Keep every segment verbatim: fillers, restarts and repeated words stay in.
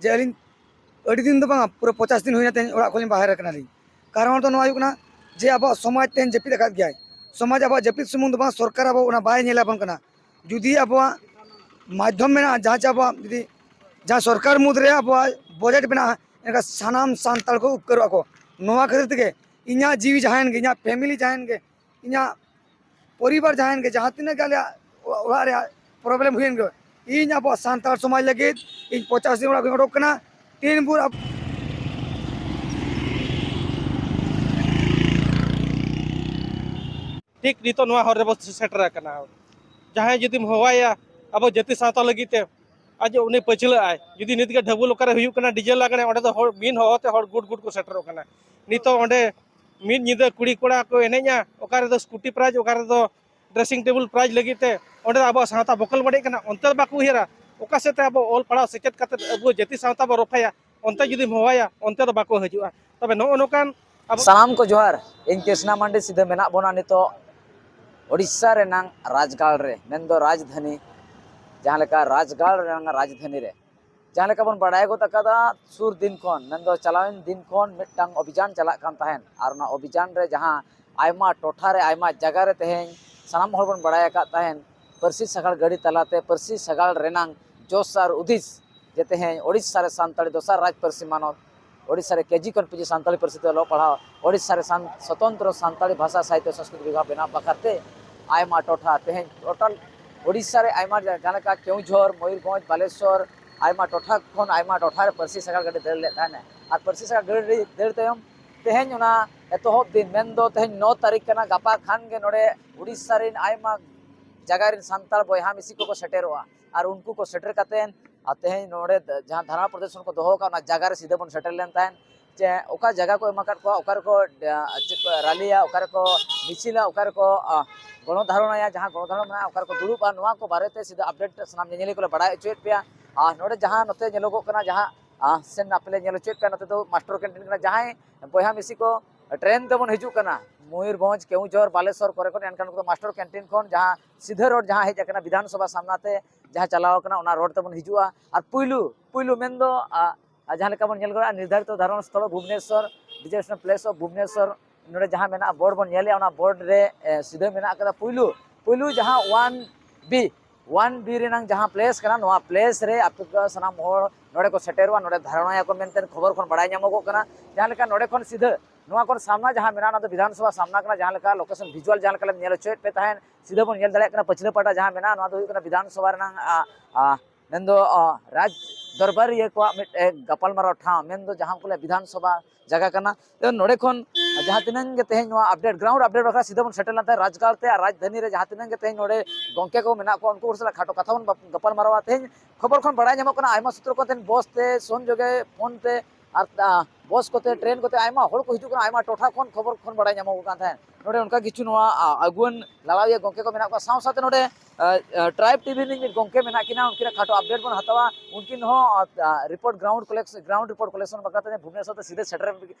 ᱡᱮ ᱟᱹᱞᱤᱧ ᱟᱹᱰᱤ ᱫᱤᱱ ᱫᱚ ᱵᱟᱝᱟ, ᱯᱩᱨᱟᱹ ᱯᱚᱸᱪᱟᱥ ᱫᱤᱱ ᱦᱩᱭᱱᱟ ᱛᱮᱦᱮᱧ ᱚᱲᱟᱜ ᱠᱷᱚᱱ ᱞᱤᱧ ᱵᱟᱦᱮᱨ ᱟᱠᱟᱱᱟᱞᱤᱧ᱾ ᱠᱟᱨᱚᱱ ᱫᱚ ᱱᱚᱣᱟ ᱦᱩᱭᱩᱜ ᱠᱟᱱᱟ ᱡᱮ ᱟᱵᱚᱣᱟᱜ ᱥᱚᱢᱟᱡᱽ ᱛᱮᱦᱮᱧ ᱡᱟᱹᱯᱤᱫ ᱟᱠᱟᱫ ᱜᱮᱭᱟᱭ᱾ ᱥᱚᱢᱟᱡᱽ ᱟᱵᱚᱣᱟᱜ ᱡᱟᱹᱯᱤᱫ ᱥᱩᱢᱩᱝ ᱫᱚ ᱵᱟᱝ, ᱥᱚᱨᱠᱟᱨ ᱟᱵᱚ ᱚᱱᱟ ᱵᱟᱭ ᱧᱮᱞ ᱟᱵᱚᱱ ᱠᱟᱱᱟ᱾ ᱡᱩᱫᱤ ᱟᱵᱚᱣᱟᱜ ᱢᱟᱫᱽᱫᱷᱚᱢ ᱢᱮᱱᱟᱜᱼᱟ, ᱡᱟᱦᱟᱸ ᱪᱮ ᱟᱵᱚᱣᱟᱜ ᱡᱩᱫᱤ ᱡᱟᱦᱟᱸ ᱥᱚᱨᱠᱟᱨ ᱢᱩᱫᱽ ᱨᱮ ᱟᱵᱚᱣᱟᱜ ᱵᱟᱡᱮᱴ ᱢᱮᱱᱟᱜᱼᱟ, ᱮᱱᱠᱷᱟᱱ ᱥᱟᱱᱟᱢ ᱥᱟᱱᱛᱟᱲ ᱠᱚ ᱩᱯᱠᱟᱹᱨᱚᱜᱼᱟ ᱠᱚ᱾ ᱱᱚᱣᱟ ᱠᱷᱟᱹᱛᱤᱨ ᱛᱮᱜᱮ ᱤᱧᱟᱹᱜ ᱡᱤᱣᱤ ᱡᱟᱦᱟᱸᱭᱮᱱ ᱜᱮ, ᱤᱧᱟᱹᱜ ᱯᱷᱮᱢᱤᱞᱤ ᱡᱟᱦᱟᱸᱭᱮᱱ ᱜᱮ, ᱤᱧᱟᱹᱜ ᱯᱚᱨᱤᱵᱟᱨ ᱡᱟᱦᱟᱸᱭᱮᱱ ᱜᱮ, ᱡᱟᱦᱟᱸ ᱛᱤᱱᱟᱹᱜ ᱜᱮ ᱟᱞᱮᱭᱟᱜ ᱚᱲᱟᱜ ᱨᱮᱭᱟᱜ ᱯᱨᱚᱵᱞᱮᱢ ᱦᱩᱭᱮᱱ ᱜᱮ, ᱤᱧ ᱟᱵᱚᱣᱟᱜ ᱥᱟᱱᱛᱟᱲ ᱥᱚᱢᱟᱡᱽ ᱞᱟᱹᱜᱤᱫ ᱤᱧ ᱯᱚᱸᱪᱟᱥ ᱫᱤᱱ ᱚᱲᱟᱜ ᱠᱷᱚᱱ ᱚᱰᱚᱠ ᱠᱟᱱᱟ᱾ ᱛᱤᱱ ᱵᱷᱳᱨ ᱟᱵ- ᱴᱷᱤᱠ ᱱᱤᱛᱚᱜ ᱱᱚᱣᱟ ᱦᱚᱨ ᱨᱮᱵᱚ ᱥᱮᱴᱮᱨ ᱟᱠᱟᱱᱟ᱾ ᱡᱟᱦᱟᱸᱭ ᱡᱩᱫᱤᱢ ᱦᱚᱦᱚᱣᱟᱭᱟ ᱟᱵᱚ ᱡᱟᱹᱛᱤ ᱥᱟᱶᱛᱟ ᱞᱟᱹᱜᱤᱫ ᱛᱮ, ᱟᱡ ᱩᱱᱤ ᱯᱟᱹᱪᱷᱞᱟᱹᱜ ᱟᱭ᱾ ᱡᱩᱫᱤ ᱱᱤᱛ ᱜᱮ ᱰᱷᱟᱹᱵᱩᱞ ᱚᱠᱟᱨᱮ ᱦᱩᱭᱩᱜ ᱠᱟᱱᱟ, ᱰᱤᱡᱮ ᱞᱟᱜᱽᱬᱮ, ᱚᱸᱰᱮ ᱫᱚ ᱦᱚᱲ ᱢᱤᱫ ᱦᱚᱦᱚ ᱛᱮ ᱦᱚᱲ ᱜᱩᱰ ᱜᱩᱰ ᱠᱚ ᱥᱮᱴᱮᱨᱚᱜ ᱠᱟᱱᱟ᱾ ᱱᱤᱛᱚᱜ ᱚᱸᱰᱮ ᱢᱤᱫ ᱧᱤᱫᱟᱹ ᱠᱩᱲᱤ ᱠᱚᱲᱟ ᱠᱚ ᱮᱱᱮᱡᱼᱟ, ᱚᱠᱟ ᱨᱮᱫᱚ ᱥᱠᱩᱴᱤ ᱯᱨᱟᱭᱤᱡᱽ, ᱚᱠᱟ ᱨᱮᱫᱚ ᱰᱨᱮᱥᱤᱝ ᱴᱮᱵᱩᱞ ᱯᱨᱟᱭᱤᱡᱽ ᱞᱟᱹᱜᱤᱫ ᱛᱮ ᱚᱸᱰᱮ ᱫᱚ ᱟᱵᱚᱣᱟᱜ ᱥᱟᱶᱛᱟ ᱵᱚᱠᱚᱞ ᱵᱟᱹᱲᱤᱡ ᱠᱟᱱᱟ᱾ ᱚᱱᱛᱮ ᱫᱚ ᱵᱟᱠᱚ ᱩᱭᱦᱟᱹᱨᱟ ᱚᱠᱟ ᱥᱮᱫ ᱛᱮ ᱟᱵᱚ ᱚᱞ ᱯᱟᱲᱦᱟᱣ ᱥᱮᱪᱮᱫ ᱠᱟᱛᱮ ᱟᱵᱚ ᱡᱟᱹᱛᱤ ᱥᱟᱶᱛᱟ ᱵᱚ ᱨᱚᱯᱷᱟᱭᱟ, ᱚᱱᱛᱮ ᱡᱩᱫᱤᱢ ᱦᱚᱦᱚᱣᱟᱭᱟ ᱚᱱᱛᱮ ᱫᱚ ᱵᱟᱠᱚ ᱦᱤᱡᱩᱜᱼᱟ᱾ ᱛᱚᱵᱮ ᱱᱚᱜᱼᱚ ᱱᱚᱝᱠᱟᱱ ᱟᱵᱚ ᱥᱟᱱᱟᱢ ᱠᱚ ᱡᱚᱦᱟᱨ᱾ ᱤᱧ ᱠᱨᱤᱥᱱᱟ ᱢᱟᱱᱰᱤ ᱥᱤᱫᱷᱟᱹ ᱢᱮᱱᱟᱜ ᱵᱚᱱᱟ ᱱᱤᱛᱚᱜ ᱳᱰᱤᱥᱟ ᱨᱮᱱᱟᱝ ᱨᱟᱡᱽᱜᱟᱲ ᱨᱮ, ᱢᱮᱱᱫᱚ ᱨᱟᱡᱽᱫᱷᱟᱱᱤ, ᱡᱟᱦᱟᱸ ᱞᱮᱠᱟ ᱨᱟᱡᱽᱜᱟᱲ ᱨᱮᱱᱟᱝ ᱨᱟᱡᱽᱫᱷᱟᱱᱤ ᱨᱮ, ᱡᱟᱦᱟᱸ ᱞᱮᱠᱟ ᱵᱚᱱ ᱵᱟᱲᱟᱭ ᱜᱚᱫ ᱟᱠᱟᱫᱟ, ᱥᱩᱨ ᱫᱤᱱ ᱠᱷᱚᱱ, ᱢᱮᱱᱫᱚ ᱪᱟᱞᱟᱣᱮᱱ ᱫᱤᱱ ᱠᱷᱚᱱ ᱢᱤᱫᱴᱟᱝ ᱚᱵᱷᱤᱡᱟᱱ ᱪᱟᱞᱟᱜ ᱠᱟᱱ ᱛᱟᱦᱮᱸᱱ, ᱟᱨ ᱚᱱᱟ ᱚᱵᱷᱤᱡᱟᱱ ᱨᱮ ᱡᱟᱦᱟᱸ ᱟᱭᱢᱟ ᱴᱚᱴᱷᱟ ᱨᱮ, ᱟᱭᱢᱟ ᱡᱟᱭᱜᱟ ᱨᱮ ᱛᱮᱦᱮᱧ ᱥᱟᱱᱟᱢ ᱦᱚᱲ ᱵᱚᱱ ᱵᱟᱲᱟᱭ ᱟᱠᱟᱫ ᱛᱟᱦᱮᱸᱱ, ᱯᱟᱹᱨᱥᱤ ᱥᱟᱜᱟᱲ ᱜᱟᱹᱰᱤ ᱛᱟᱞᱟᱛᱮ ᱯᱟᱹᱨᱥᱤ ᱥᱟᱜᱟᱲ ᱨᱮᱱᱟᱝ ᱡᱚᱥ ᱟᱨ ᱦᱩᱫᱤᱥ ᱡᱮ ᱛᱮᱦᱮᱧ ᱳᱰᱤᱥᱟ ᱨᱮ ᱥᱟᱱᱛᱟᱲᱤ ᱫᱚᱥᱟᱨ ᱨᱟᱡᱽ ᱯᱟᱹᱨᱥᱤ ᱢᱟᱱᱚᱛ, ᱳᱰᱤᱥᱟ ᱨᱮ ᱠᱮᱡᱤ ᱠᱷᱚᱱ ᱯᱤᱡᱤ ᱥᱟᱱᱛᱟᱲᱤ ᱯᱟᱹᱨᱥᱤ ᱛᱮ ᱚᱞᱚᱜ ᱯᱟᱲᱦᱟᱣ, ᱳᱰᱤᱥᱟ ᱨᱮ ᱥᱟᱱ-, ᱥᱚᱛᱚᱱᱛᱨᱚ ᱥᱟᱱᱛᱟᱲᱤ ᱵᱷᱟᱥᱟ ᱥᱟᱦᱤᱛᱭᱚ ᱥᱚᱝᱥᱠᱨᱤᱛᱤ ᱵᱤᱵᱷᱟᱜᱽ ᱵᱮᱱᱟᱣ ᱵᱟᱠᱷᱨᱟᱛᱮ ᱟᱭᱢᱟ ᱴᱚᱴᱷᱟ, ᱛᱮᱦᱮᱧ ᱴᱳᱴᱟᱞ ᱳᱰᱤᱥᱟ ᱨᱮ ᱟᱭᱢᱟ ᱡᱟ-, ᱡᱟᱦᱟᱸ ᱞᱮᱠᱟ ᱠᱮᱣᱡᱷᱚᱨ, ᱢᱚᱭᱩᱨᱵᱷᱚᱸᱡᱽ, ᱵᱟᱞᱮᱥᱚᱨ, ᱟᱭᱢᱟ ᱴᱚᱴᱷᱟ ᱠᱷᱚᱱ ᱟᱭᱢᱟ ᱴᱚᱴᱷᱟ ᱨᱮ ᱯᱟᱹᱨᱥᱤ ᱥᱟᱜᱟᱲ ᱜᱟᱹᱰᱤ ᱫᱟᱹᱲ ᱞᱮᱫ ᱛᱟᱦᱮᱱᱟ᱾ ᱟᱨ ᱯᱟᱹᱨᱥᱤ ᱥᱟᱜᱟᱲ ᱜᱟᱹᱰᱤ ᱫᱟᱹᱲ ᱛᱟᱭᱚᱢ ᱛᱮᱦᱮᱧ ᱚᱱᱟ ᱮᱛᱚᱦᱚᱵ ᱫᱤᱱ, ᱢᱮᱱᱫᱚ ᱛᱮᱦᱮᱧ ᱱᱚ ᱛᱟᱹᱨᱤᱠᱷ ᱠᱟᱱᱟ, ᱜᱟᱯᱟ ᱠᱷᱟᱱ ᱜᱮ ᱱᱚᱰᱮ ᱳᱰᱤᱥᱟ ᱨᱮᱱ ᱟᱭᱢᱟ ᱡᱟᱭᱜᱟ ᱨᱮᱱ ᱥᱟᱱᱛᱟᱲ ᱵᱚᱭᱦᱟ ᱢᱤᱥᱤ ᱠᱚᱠᱚ ᱥᱮᱴᱮᱨᱚᱜᱼᱟ᱾ ᱟᱨ ᱩᱱᱠᱩ ᱠᱚ ᱥᱮᱴᱮᱨ ᱠᱟᱛᱮᱫ, ᱟᱨ ᱛᱮᱦᱮᱧ ᱱᱚᱰᱮ ᱡᱟᱦᱟᱸ ᱫᱷᱟᱨᱱᱟ ᱯᱨᱚᱫᱚᱨᱥᱚᱱ ᱠᱚ ᱫᱚᱦᱚ ᱟᱠᱟᱫ, ᱚᱱᱟ ᱡᱟᱭᱜᱟ ᱨᱮ ᱥᱤᱫᱷᱟᱹ ᱵᱚᱱ ᱥᱮᱴᱮᱨ ᱞᱮᱱ ᱛᱟᱦᱮᱸᱫ, ᱪᱮ ᱚᱠᱟ ᱡᱟᱭᱜᱟ ᱠᱚ ᱮᱢ ᱟᱠᱟᱫ ᱠᱚᱣᱟ, ᱚᱠᱟ ᱨᱮᱠᱚ, ᱟ, ᱪᱮᱫ ᱠᱚ ᱨᱟᱞᱤᱭᱟ, ᱚᱠᱟ ᱨᱮᱠᱚ ᱢᱤᱪᱷᱤᱞᱟ, ᱚᱠᱟ ᱨᱮᱠᱚ, ᱟ, ᱜᱚᱬᱚ ᱫᱷᱟᱨᱚᱱᱟᱭᱟ, ᱡᱟᱦᱟᱸ ᱜᱚᱬᱚ ᱫᱷᱟᱨᱚᱱ ᱢᱮᱱᱟᱜᱼᱟ, ᱚᱠᱟ ᱨᱮᱠᱚ ᱫᱩᱲᱩᱵᱼᱟ, ᱱᱚᱣᱟ ᱠᱚ ᱵᱟᱨᱮᱛᱮ ᱥᱤᱫᱷᱟᱹ ᱟᱯᱰᱮᱴ ᱥᱟᱱᱟᱢ ᱧᱮᱧᱮᱞᱤᱭᱟᱹ ᱠᱚᱞᱮ ᱵᱟᱲᱟᱭ ᱦᱚᱪᱚᱭᱮᱫ ᱯᱮᱭᱟ᱾ ᱟᱨ ᱱᱚᱰᱮ ᱡᱟᱦᱟᱸ ᱱᱚᱛᱮ ᱧᱮᱞᱚᱜᱚᱜ ᱠᱟᱱᱟ, ᱡᱟᱦᱟᱸ, ᱟ, ᱥᱮᱱ ᱟᱯᱮ ᱞᱮ ᱧᱮᱞ ᱦᱚᱪᱚᱭᱮᱫ ᱯᱮᱭᱟ, ᱱᱚᱛᱮ ᱫᱚ ᱢᱟᱥᱴᱟᱨ ᱠᱮᱱᱴᱤᱱ ᱠᱟᱱᱟ᱾ ᱡᱟᱦᱟᱸᱭ ᱵᱚᱭᱦᱟ ᱢᱤᱥᱤ ᱠᱚ ᱴᱨᱮᱱ ᱛᱮᱵᱚᱱ ᱦᱤᱡᱩᱜ ᱠᱟᱱᱟ, ᱢᱚᱭᱩᱨᱵᱷᱚᱸᱡᱽ, ᱠᱮᱣᱚᱱᱡᱷᱚᱨ, ᱵᱟᱞᱮᱥᱚᱨ ᱠᱚᱨᱮ ᱠᱷᱚᱱ, ᱮᱱᱠᱷᱟᱱ ᱩᱱᱠᱩ ᱫᱚ ᱢᱟᱥᱴᱟᱨ ᱠᱮᱱᱴᱤᱱ ᱠᱷᱚᱱ ᱡᱟᱦᱟᱸ ᱥᱤᱫᱷᱟᱹ ᱨᱳᱰ ᱡᱟᱦᱟᱸ ᱦᱮᱡ ᱟᱠᱟᱱᱟ ᱵᱤᱫᱷᱟᱱ ᱥᱚᱵᱷᱟ ᱥᱟᱢᱱᱟ ᱛᱮ, ᱡᱟᱦᱟᱸ ᱪᱟᱞᱟᱣ ᱟᱠᱟᱱᱟ, ᱚᱱᱟ ᱨᱳᱰ ᱛᱮᱵᱚᱱ ᱦᱤᱡᱩᱜᱼᱟ᱾ ᱟᱨ ᱯᱩᱭᱞᱩ, ᱯᱩᱭᱞᱩ ᱢᱮᱱᱫᱚ, ᱟ, ᱟ, ᱡᱟᱦᱟᱸ ᱞᱮᱠᱟ ᱵᱚᱱ ᱧᱮᱞ ᱜᱚᱫᱟ, ᱱᱤᱨᱫᱷᱟᱨᱤᱛᱚ ᱫᱷᱟᱨᱚᱱ ᱥᱛᱷᱚᱞ Bhubaneswar, dissertation place of Bhubaneswar, ᱱᱚᱰᱮ ᱡᱟᱦᱟᱸ ᱢᱮᱱᱟᱜᱼᱟ, ᱵᱳᱨᱰ ᱵᱚᱱ ᱧᱮᱞᱮᱜᱼᱟ, ᱚᱱᱟ ᱵᱳᱨᱰ ᱨᱮ, ᱮ, ᱥᱤᱫᱷᱟᱹ ᱢᱮᱱᱟᱜ ᱟᱠᱟᱫᱟ᱾ ᱯᱩᱭᱞᱩ, ᱯᱩᱭᱞᱩ ᱡᱟᱦᱟᱸ ᱳᱣᱟᱱ ᱵᱤ, ᱳᱣᱟᱱ ᱵᱤ ᱨᱮᱱᱟᱝ ᱡᱟᱦᱟᱸ ᱯᱞᱮᱥ ᱠᱟᱱᱟ, ᱱᱚᱣᱟ ᱯᱞᱮᱥ ᱨᱮ ᱟᱯᱮ ᱠᱚ ᱥᱟᱱᱟᱢ ᱦᱚᱲ ᱱᱚᱰᱮ ᱠᱚ ᱥᱮᱴᱮᱨᱚᱜᱼᱟ, ᱱᱚᱰᱮ ᱫᱷᱟᱨᱚᱱᱟᱭᱟᱠᱚ ᱢᱮᱱᱛᱮ ᱠᱷᱚᱵᱚᱨ ᱠᱷᱚᱱ ᱵᱟᱲᱟᱭ ᱧᱟᱢᱚᱜᱚᱜ ᱠᱟᱱᱟ᱾ ᱡᱟᱦᱟᱸ ᱞᱮᱠᱟ ᱱᱚᱰᱮ ᱠᱷᱚᱱ ᱥᱤᱫᱷᱟᱹ ᱱᱚᱣᱟ ᱠᱷᱚᱱ ᱥᱟᱢᱱᱟ ᱡᱟᱦᱟᱸ ᱢᱮᱱᱟᱜᱼᱟ, ᱚᱱᱟ ᱫᱚ ᱵᱤᱫᱷᱟᱱ ᱥᱚᱵᱷᱟ ᱥᱟᱢᱱᱟ ᱠᱟᱱᱟ᱾ ᱡᱟᱦᱟᱸ ᱞᱮᱠᱟ ᱞᱳᱠᱮᱥᱚᱱ ᱵᱷᱤᱡᱩᱣᱟᱞ ᱡᱟᱦᱟᱸ ᱞᱮᱠᱟ ᱞᱮ ᱧᱮᱞ ᱦᱚᱪᱚᱭᱮᱫ ᱯᱮ ᱛᱟᱦᱮᱸᱫ, ᱥᱤᱫᱷᱟᱹ ᱵᱚᱱ ᱧᱮᱞ ᱫᱟᱲᱮᱭᱟᱜ ᱠᱟᱱᱟ ᱯᱟᱹᱪᱷᱞᱟᱹ ᱯᱟᱦᱴᱟ ᱡᱟᱦᱟᱸ ᱢᱮᱱᱟᱜᱼᱟ, ᱱᱚᱣᱟ ᱫᱚ ᱦᱩᱭᱩᱜ ᱠᱟᱱᱟ ᱵᱤᱫᱷᱟᱱ ᱥᱚᱵᱷᱟ ᱨᱮᱱᱟᱝ, ᱟ, ᱟ, ᱢᱮᱱᱫᱚ, ᱟ, ᱨᱟᱡᱽ ᱫᱚᱨᱵᱟᱨᱤᱭᱟᱹ ᱠᱚᱣᱟᱜ ᱢᱤᱫᱴᱮᱱ ᱜᱟᱯᱟᱞᱢᱟᱨᱟᱣ ᱴᱷᱟᱶ, ᱢᱮᱱᱫᱚ ᱡᱟᱦᱟᱸ ᱠᱚ ᱞᱟᱹᱭᱟ ᱵᱤᱫᱷᱟᱱ ᱥᱚᱵᱷᱟ ᱡᱟᱭᱜᱟ ᱠᱟᱱᱟ᱾ ᱛᱚ, ᱱᱚᱰᱮ ᱠᱷᱚᱱ ᱡᱟᱦᱟᱸ ᱛᱤᱱᱟᱹᱝ ᱜᱮ ᱛᱮᱦᱮᱧ ᱱᱚᱣᱟ ᱟᱯᱰᱮᱴ, ᱜᱨᱟᱣᱩᱱᱰ ᱟᱯᱰᱮᱴ ᱵᱟᱠᱷᱨᱟ ᱥᱤᱫᱷᱟᱹ ᱵᱚᱱ ᱥᱮᱴᱮᱨ ᱞᱮᱱ ᱛᱟᱦᱮᱸᱫ ᱨᱟᱡᱽᱜᱟᱲ ᱛᱮ, ᱟᱨ ᱨᱟᱡᱽᱫᱷᱟᱱᱤ ᱨᱮ ᱡᱟᱦᱟᱸ ᱛᱤᱱᱟᱹᱝ ᱜᱮ ᱛᱮᱦᱮᱧ ᱱᱚᱰᱮ ᱜᱚᱢᱠᱮ ᱠᱚ ᱢᱮᱱᱟᱜ ᱠᱚᱣᱟ, ᱩᱱᱠᱩ ᱠᱚ ᱥᱟᱞᱟᱜ ᱠᱷᱟᱴᱚ ᱠᱟᱛᱷᱟ ᱵᱚᱱ ᱜᱟᱯᱟᱞ ᱢᱟᱨᱟᱣᱟ᱾ ᱛᱮᱦᱮᱧ ᱠᱷᱚᱵᱚᱨ ᱠᱷᱚᱱ ᱵᱟᱲᱟᱭ ᱧᱟᱢᱚᱜ ᱠᱟᱱᱟ, ᱟᱭᱢᱟ ᱥᱩᱛᱨᱚ ᱠᱚ ᱛᱮᱦᱮᱧ ᱵᱚᱥ ᱛᱮ, ᱥᱚᱝᱡᱳᱜᱮ, ᱯᱷᱳᱱ ᱛᱮ, ᱟᱨ, ᱟ, ᱵᱚᱥ ᱠᱚᱛᱮ, ᱴᱨᱮᱱ ᱠᱚᱛᱮ ᱟᱭᱢᱟ ᱦᱚᱲ ᱠᱚ ᱦᱤᱡᱩᱜ ᱠᱟᱱᱟ, ᱟᱭᱢᱟ ᱴᱚᱴᱷᱟ ᱠᱷᱚᱱ ᱠᱷᱚᱵᱚᱨ ᱠᱷᱚᱱ ᱵᱟᱲᱟᱭ ᱧᱟᱢᱚᱜ ᱠᱟᱱ ᱛᱟᱦᱮᱸᱫ᱾ ᱱᱚᱰᱮ ᱚᱱᱠᱟ ᱠᱤᱪᱷᱩ ᱱᱚᱣᱟ, ᱟ, ᱟᱹᱜᱩᱣᱟᱹᱱ ᱞᱟᱲᱟᱣᱤᱭᱟᱹ ᱜᱚᱢᱠᱮ ᱠᱚ ᱢᱮᱱᱟᱜ ᱠᱚᱣᱟ, ᱥᱟᱶ ᱥᱟᱶᱛᱮ ᱱᱚᱰᱮ, ᱟ, ᱟ, ᱴᱨᱟᱭᱤᱵᱽ ᱴᱤᱵᱷᱤ ᱨᱤᱱᱤᱡ ᱢᱤᱫ ᱜᱚᱢᱠᱮ ᱢᱮᱱᱟᱜ ᱠᱤᱱᱟ, ᱩᱱᱠᱤᱱᱟᱜ ᱠᱷᱟᱴᱚ ᱟᱯᱰᱮᱴ ᱵᱚᱱ ᱦᱟᱛᱟᱣᱟ᱾ ᱩᱱᱠᱤᱱ ᱦᱚᱸ, ᱟ, ᱟ, report ground ᱠᱚᱞᱮᱠᱥ-, ground report collection ᱵᱟᱠᱷᱨᱟ ᱛᱮ ᱵᱷᱩᱵᱽᱱᱮᱥᱚᱨ ᱛᱮ ᱥᱤᱫᱷᱟᱹ ᱥᱮᱴᱮᱨ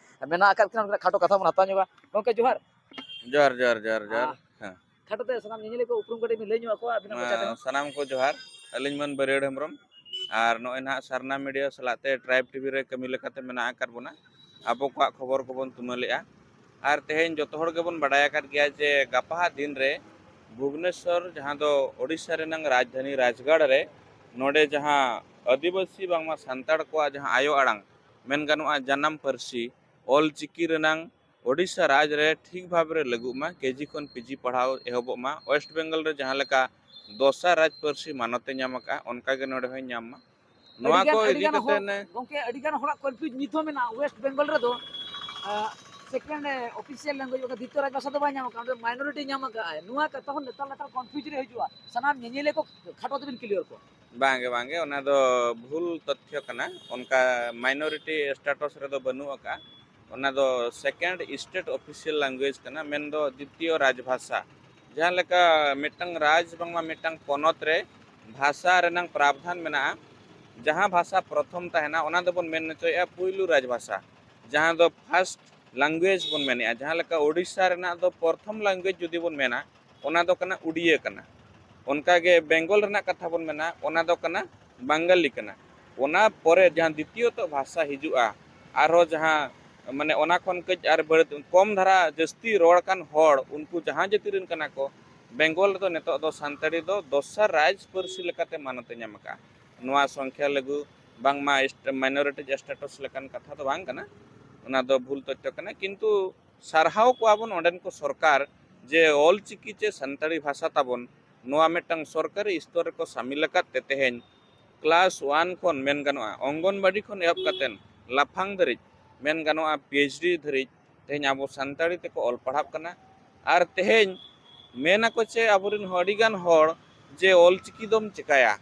ᱢᱮᱱᱟᱜ ᱟᱠᱟᱫ ᱠᱤᱱᱟ, ᱩᱱᱠᱤᱱᱟᱜ ᱠᱷᱟᱴᱚ ᱠᱟᱛᱷᱟ ᱵᱚᱱ ᱦᱟᱛᱟᱣ ᱧᱚᱜᱟ᱾ ᱜᱚᱢᱠᱮ ᱡᱚᱦᱟᱨ᱾ ᱡᱚᱦᱟᱨ, ᱡᱚᱦᱟᱨ, ᱡᱚᱦᱟᱨ, ᱡᱚᱦᱟᱨ᱾ ᱟ, ᱦᱮᱸ᱾ ᱠᱷᱟᱴᱚ ᱛᱮ ᱥᱟᱱᱟᱢ ᱧᱮᱧᱮᱞᱤᱭᱟᱹ ᱠᱚ ᱩᱯᱨᱩᱢ ᱠᱟᱹᱴᱤᱡ ᱵᱤᱱ ᱞᱟᱹᱭ ᱧᱚᱜ ᱟᱠᱚᱣᱟ ᱟᱹᱵᱤᱱᱟᱜ ᱢᱚᱪᱟ ᱛᱮᱦᱚᱸ᱾ ᱥᱟᱱᱟᱢ ᱠᱚ ᱡᱚᱦᱟᱨ᱾ ᱟᱹᱞᱤᱧ ᱢᱟᱹᱱ ᱵᱟᱹᱨᱭᱟᱹᱲ ᱦᱮᱢᱵᱨᱚᱢ᱾ ᱟᱨ ᱱᱚᱜᱼᱚᱭ ᱱᱟᱦᱟᱜ ᱥᱟᱨᱱᱟ ᱢᱤᱰᱤᱭᱟ ᱥᱟᱞᱟᱜ ᱛᱮ ᱴᱨᱟᱭᱤᱵᱽ ᱴᱤᱵᱷᱤ ᱨᱮ ᱠᱟᱹᱢᱤ ᱞᱮᱠᱟᱛᱮ ᱢᱮᱱᱟᱜ ᱟᱠᱟᱫ ᱵᱚᱱᱟ᱾ ᱟᱵᱚ ᱠᱚᱣᱟᱜ ᱠᱷᱚᱵᱚᱨ ᱠᱚᱵᱚᱱ ᱛᱩᱢᱟᱹᱞᱮᱜᱼᱟ᱾ ᱟᱨ ᱛᱮᱦᱮᱧ ᱡᱚᱛᱚ ᱦᱚᱲ ᱜᱮᱵᱚᱱ ᱵᱟᱰᱟᱭ ᱟᱠᱟᱫ ᱜᱮᱭᱟ ᱡᱮ ᱜᱟᱯᱟᱦᱟᱜ ᱫᱤᱱ ᱨᱮ ᱵᱷᱩᱵᱽᱱᱮᱥᱚᱨ, ᱡᱟᱦᱟᱸ ᱫᱚ ᱳᱰᱤᱥᱟ ᱨᱮᱱᱟᱝ ᱨᱟᱡᱽᱫᱷᱟᱱᱤ ᱨᱟᱡᱽᱜᱟᱲ ᱨᱮ, ᱱᱚᱰᱮ ᱡᱟᱦᱟᱸ ᱟᱹᱫᱤᱵᱟᱹᱥᱤ ᱵᱟᱝᱢᱟ ᱥᱟᱱᱛᱟᱲ ᱠᱚᱣᱟᱜ ᱡᱟᱦᱟᱸ ᱟᱭᱳ ᱟᱲᱟᱝ, ᱢᱮᱱ ᱜᱟᱱᱚᱜᱼᱟ ᱡᱟᱱᱟᱢ ᱯᱟᱹᱨᱥᱤ, ᱚᱞ ᱪᱤᱠᱤ ᱨᱮᱱᱟᱝ ᱳᱰᱤᱥᱟ ᱨᱟᱡᱽ ᱨᱮ ᱴᱷᱤᱠ ᱵᱷᱟᱵᱽ ᱨᱮ ᱞᱟᱹᱜᱩᱜ ᱢᱟ, ᱠᱮᱡᱤ ᱠᱷᱚᱱ ᱯᱤᱡᱤ ᱯᱟᱲᱦᱟᱣ ᱮᱦᱚᱵᱚᱜ ᱢᱟ᱾ ᱳᱭᱮᱥᱴ ᱵᱮᱝᱜᱚᱞ ᱨᱮ ᱡᱟᱦᱟᱸ ᱞᱮᱠᱟ ᱫᱚᱥᱟ ᱨᱟᱡᱽ ᱯᱟᱹᱨᱥᱤ ᱢᱟᱱᱚᱛ ᱮ ᱧᱟᱢ ᱟᱠᱟᱫᱼᱟ, ᱚᱱᱠᱟ ᱜᱮ ᱱᱚᱰᱮ ᱦᱚᱸᱭ ᱧᱟᱢ ᱢᱟ᱾ ᱱᱚᱣᱟ ᱟᱹᱰᱤᱜᱟᱱ, ᱠᱚ ᱤᱫᱤ ᱟᱹᱰᱤᱜᱟᱱ ᱠᱟᱛᱮ ᱦᱚᱲ, ᱱᱮ ᱜᱚᱢᱠᱮ, ᱟᱹᱰᱤᱜᱟᱱ ᱦᱚᱲᱟᱜ ᱠᱚᱱᱯᱷᱤᱭᱩᱡᱽ ᱱᱤᱛ ᱦᱚᱸ ᱢᱮᱱᱟᱜᱼᱟ, ᱳᱭᱮᱥᱴ ᱵᱮᱝᱜᱚᱞ ᱨᱮᱫᱚ, ᱟ, ᱥᱮᱠᱮᱱᱰ ᱚᱯᱷᱤᱥᱤᱭᱟᱞ ᱞᱮᱝᱜᱩᱭᱮᱡᱽ ᱵᱟᱠᱷᱟᱱ ᱫᱤᱛᱤᱭᱚ ᱨᱟᱡᱽ ᱵᱷᱟᱥᱟ ᱫᱚ ᱵᱟᱭ ᱧᱟᱢ ᱟᱠᱟᱫᱼᱟ, ᱚᱸᱰᱮ ᱢᱟᱭᱱᱚᱨᱤᱴᱤ ᱧᱟᱢ ᱟᱠᱟᱫᱼᱟᱭ᱾ ᱱᱚᱣᱟ ᱠᱟᱛᱷᱟ ᱦᱚᱸ ᱞᱮᱛᱟᱲ ᱞᱮᱛᱟᱲ ᱠᱚᱱᱯᱷᱤᱭᱩᱡᱽ ᱨᱮ ᱦᱤᱡᱩᱜᱼᱟ, ᱥᱟᱱᱟᱢ ᱧᱮᱧᱮᱞᱤᱭᱟᱹ ᱠᱚ ᱠᱷᱟᱴᱚ ᱛᱮᱵᱤᱱ ᱠᱞᱤᱭᱟᱨ ᱠᱚᱣᱟ᱾ ᱵᱟᱝᱜᱮ, ᱵᱟᱝᱜᱮ, ᱚᱱᱟ ᱫᱚ ᱵᱷᱩᱞ ᱛᱚᱛᱛᱷᱚ ᱠᱟᱱᱟ᱾ ᱚᱱᱠᱟ ᱢᱟᱭᱱᱚᱨᱤᱴᱤ ᱥᱴᱮᱴᱟᱥ ᱨᱮᱫᱚ ᱵᱟᱹᱱᱩᱜ ᱟᱠᱟᱫᱼᱟ᱾ ᱚᱱᱟ ᱫᱚ ᱥᱮᱠᱮᱱᱰ ᱥᱴᱮᱴ ᱚᱯᱷᱤᱥᱤᱭᱟᱞ ᱞᱮᱝᱜᱩᱭᱮᱡᱽ ᱠᱟᱱᱟ, ᱢᱮᱱᱫᱚ ᱫᱤᱛᱤᱭᱚ ᱨᱟᱡᱽ ᱵᱷᱟᱥᱟ᱾ ᱡᱟᱦᱟᱸ ᱞᱮᱠᱟ ᱢᱤᱫᱴᱟᱝ ᱨᱟᱡᱽ ᱵᱟᱝᱢᱟ ᱢᱤᱫᱴᱟᱝ ᱯᱚᱱᱚᱛ ᱨᱮ ᱵᱷᱟᱥᱟ ᱨᱮᱱᱟᱝ ᱯᱨᱟᱵᱽᱫᱷᱟᱱ ᱢᱮᱱᱟᱜᱼᱟ, ᱡᱟᱦᱟᱸ ᱵᱷᱟᱥᱟ ᱯᱨᱚᱛᱷᱚᱢ ᱛᱟᱦᱮᱱᱟ, ᱚᱱᱟ ᱫᱚᱵᱚᱱ ᱢᱮᱱ ᱦᱚᱪᱚᱭᱮᱫᱼᱟ ᱯᱩᱭᱞᱩ ᱨᱟᱡᱽ ᱵᱷᱟᱥᱟ, ᱡᱟᱦᱟᱸ ᱫᱚ ᱯᱷᱟᱥᱴ ᱞᱮᱝᱜᱩᱭᱮᱡᱽ ᱵᱚᱱ ᱢᱮᱱᱮᱫᱼᱟ, ᱡᱟᱦᱟᱸ ᱞᱮᱠᱟ ᱳᱰᱤᱥᱟ ᱨᱮᱱᱟᱜ ᱫᱚ ᱯᱨᱚᱛᱷᱚᱢ ᱞᱮᱝᱜᱩᱭᱮᱡᱽ ᱡᱩᱫᱤ ᱵᱚᱱ ᱢᱮᱱᱟ, ᱚᱱᱟ ᱫᱚ ᱠᱟᱱᱟ ᱩᱰᱤᱭᱟᱹ ᱠᱟᱱᱟ᱾ ᱚᱱᱠᱟᱜᱮ ᱵᱮᱝᱜᱚᱞ ᱨᱮᱱᱟᱜ ᱠᱟᱛᱷᱟ ᱵᱚᱱ ᱢᱮᱱᱟ, ᱚᱱᱟ ᱫᱚ ᱠᱟᱱᱟ ᱵᱟᱝᱜᱟᱞᱤ ᱠᱟᱱᱟ᱾ ᱚᱱᱟ ᱯᱚᱨᱮ ᱡᱟᱦᱟᱸ ᱫᱤᱛᱤᱭᱚᱛᱚ ᱵᱷᱟᱥᱟ ᱦᱤᱡᱩᱜᱼᱟ, ᱟᱨᱦᱚᱸ ᱡᱟᱦᱟᱸ ᱢᱟᱱᱮ ᱚᱱᱟ ᱠᱷᱚᱱ ᱠᱟᱹᱡ ᱟᱨ ᱵᱟᱹᱲ-, ᱠᱚᱢ ᱫᱷᱟᱨᱟ ᱡᱟᱹᱥᱛᱤ ᱨᱚᱲ ᱠᱟᱱ ᱦᱚᱲ, ᱩᱱᱠᱩ ᱡᱟᱦᱟᱸ ᱡᱟᱹᱛᱤ ᱨᱮᱱ ᱠᱟᱱᱟ ᱠᱚ, ᱵᱮᱝᱜᱚᱞ ᱨᱮᱫᱚ ᱱᱤᱛᱚᱜ ᱫᱚ ᱥᱟᱱᱛᱟᱲᱤ ᱫᱚ ᱫᱚᱥᱟᱨ ᱨᱟᱡᱽ ᱯᱟᱹᱨᱥᱤ ᱞᱮᱠᱟᱛᱮ ᱢᱟᱱᱚᱛ ᱮ ᱧᱟᱢ ᱟᱠᱟᱫᱼᱟ᱾ ᱱᱚᱣᱟ ᱥᱚᱝᱠᱷᱭᱟ ᱞᱟᱹᱜᱩ ᱵᱟᱝᱢᱟ ᱮᱥᱴ-, ᱢᱟᱭᱱᱚᱨᱤᱴᱤ ᱥᱴᱮᱴᱟᱥ ᱞᱮᱠᱟᱱ ᱠᱟᱛᱷᱟ ᱫᱚ ᱵᱟᱝ ᱠᱟᱱᱟ, ᱚᱱᱟ ᱫᱚ ᱵᱷᱩᱞ ᱛᱚᱛᱛᱷᱚ ᱠᱟᱱᱟ᱾ ᱠᱤᱱᱛᱩ ᱥᱟᱨᱦᱟᱣ ᱠᱚᱣᱟ ᱵᱚᱱ ᱚᱸᱰᱮᱱ ᱠᱚ ᱥᱚᱨᱠᱟᱨ ᱡᱮ ᱚᱞ ᱪᱤᱠᱤ ᱪᱮ ᱥᱟᱱᱛᱟᱲᱤ ᱵᱷᱟᱥᱟ ᱛᱟᱵᱚᱱ ᱱᱚᱣᱟ ᱢᱤᱫᱴᱟᱝ ᱥᱚᱨᱠᱟᱨᱤ ᱥᱛᱚᱨ ᱨᱮᱠᱚ ᱥᱟᱢᱤᱞ ᱟᱠᱟᱫ ᱛᱮ ᱛᱮᱦᱮᱧ ᱠᱞᱟᱥ ᱳᱣᱟᱱ ᱠᱷᱚᱱ ᱢᱮᱱ ᱜᱟᱱᱚᱜᱼᱟ, ᱚᱝᱜᱚᱱᱵᱟᱰᱤ ᱠᱷᱚᱱ ᱮᱦᱚᱵ ᱠᱟᱛᱮᱫ ᱞᱟᱯᱷᱟᱝ ᱫᱷᱟᱹᱨᱤᱡ, ᱢᱮᱱ ᱜᱟᱱᱚᱜᱼᱟ ᱯᱤ ᱮᱭᱤᱪ ᱰᱤ ᱫᱷᱟᱹᱨᱤᱡ ᱛᱮᱦᱮᱧ ᱟᱵᱚ ᱥᱟᱱᱛᱟᱲᱤ ᱛᱮᱠᱚ ᱚᱞ ᱯᱟᱲᱦᱟᱜ ᱠᱟᱱᱟ᱾ ᱟᱨ ᱛᱮᱦᱮᱧ ᱢᱮᱱ ᱟᱠᱚ ᱪᱮ ᱟᱵᱚᱨᱮᱱ ᱟᱹᱰᱤᱜᱟᱱ ᱦᱚᱲ ᱡᱮ ᱚᱞ ᱪᱤᱠᱤ ᱫᱚᱢ ᱪᱤᱠᱟᱹᱭᱟ,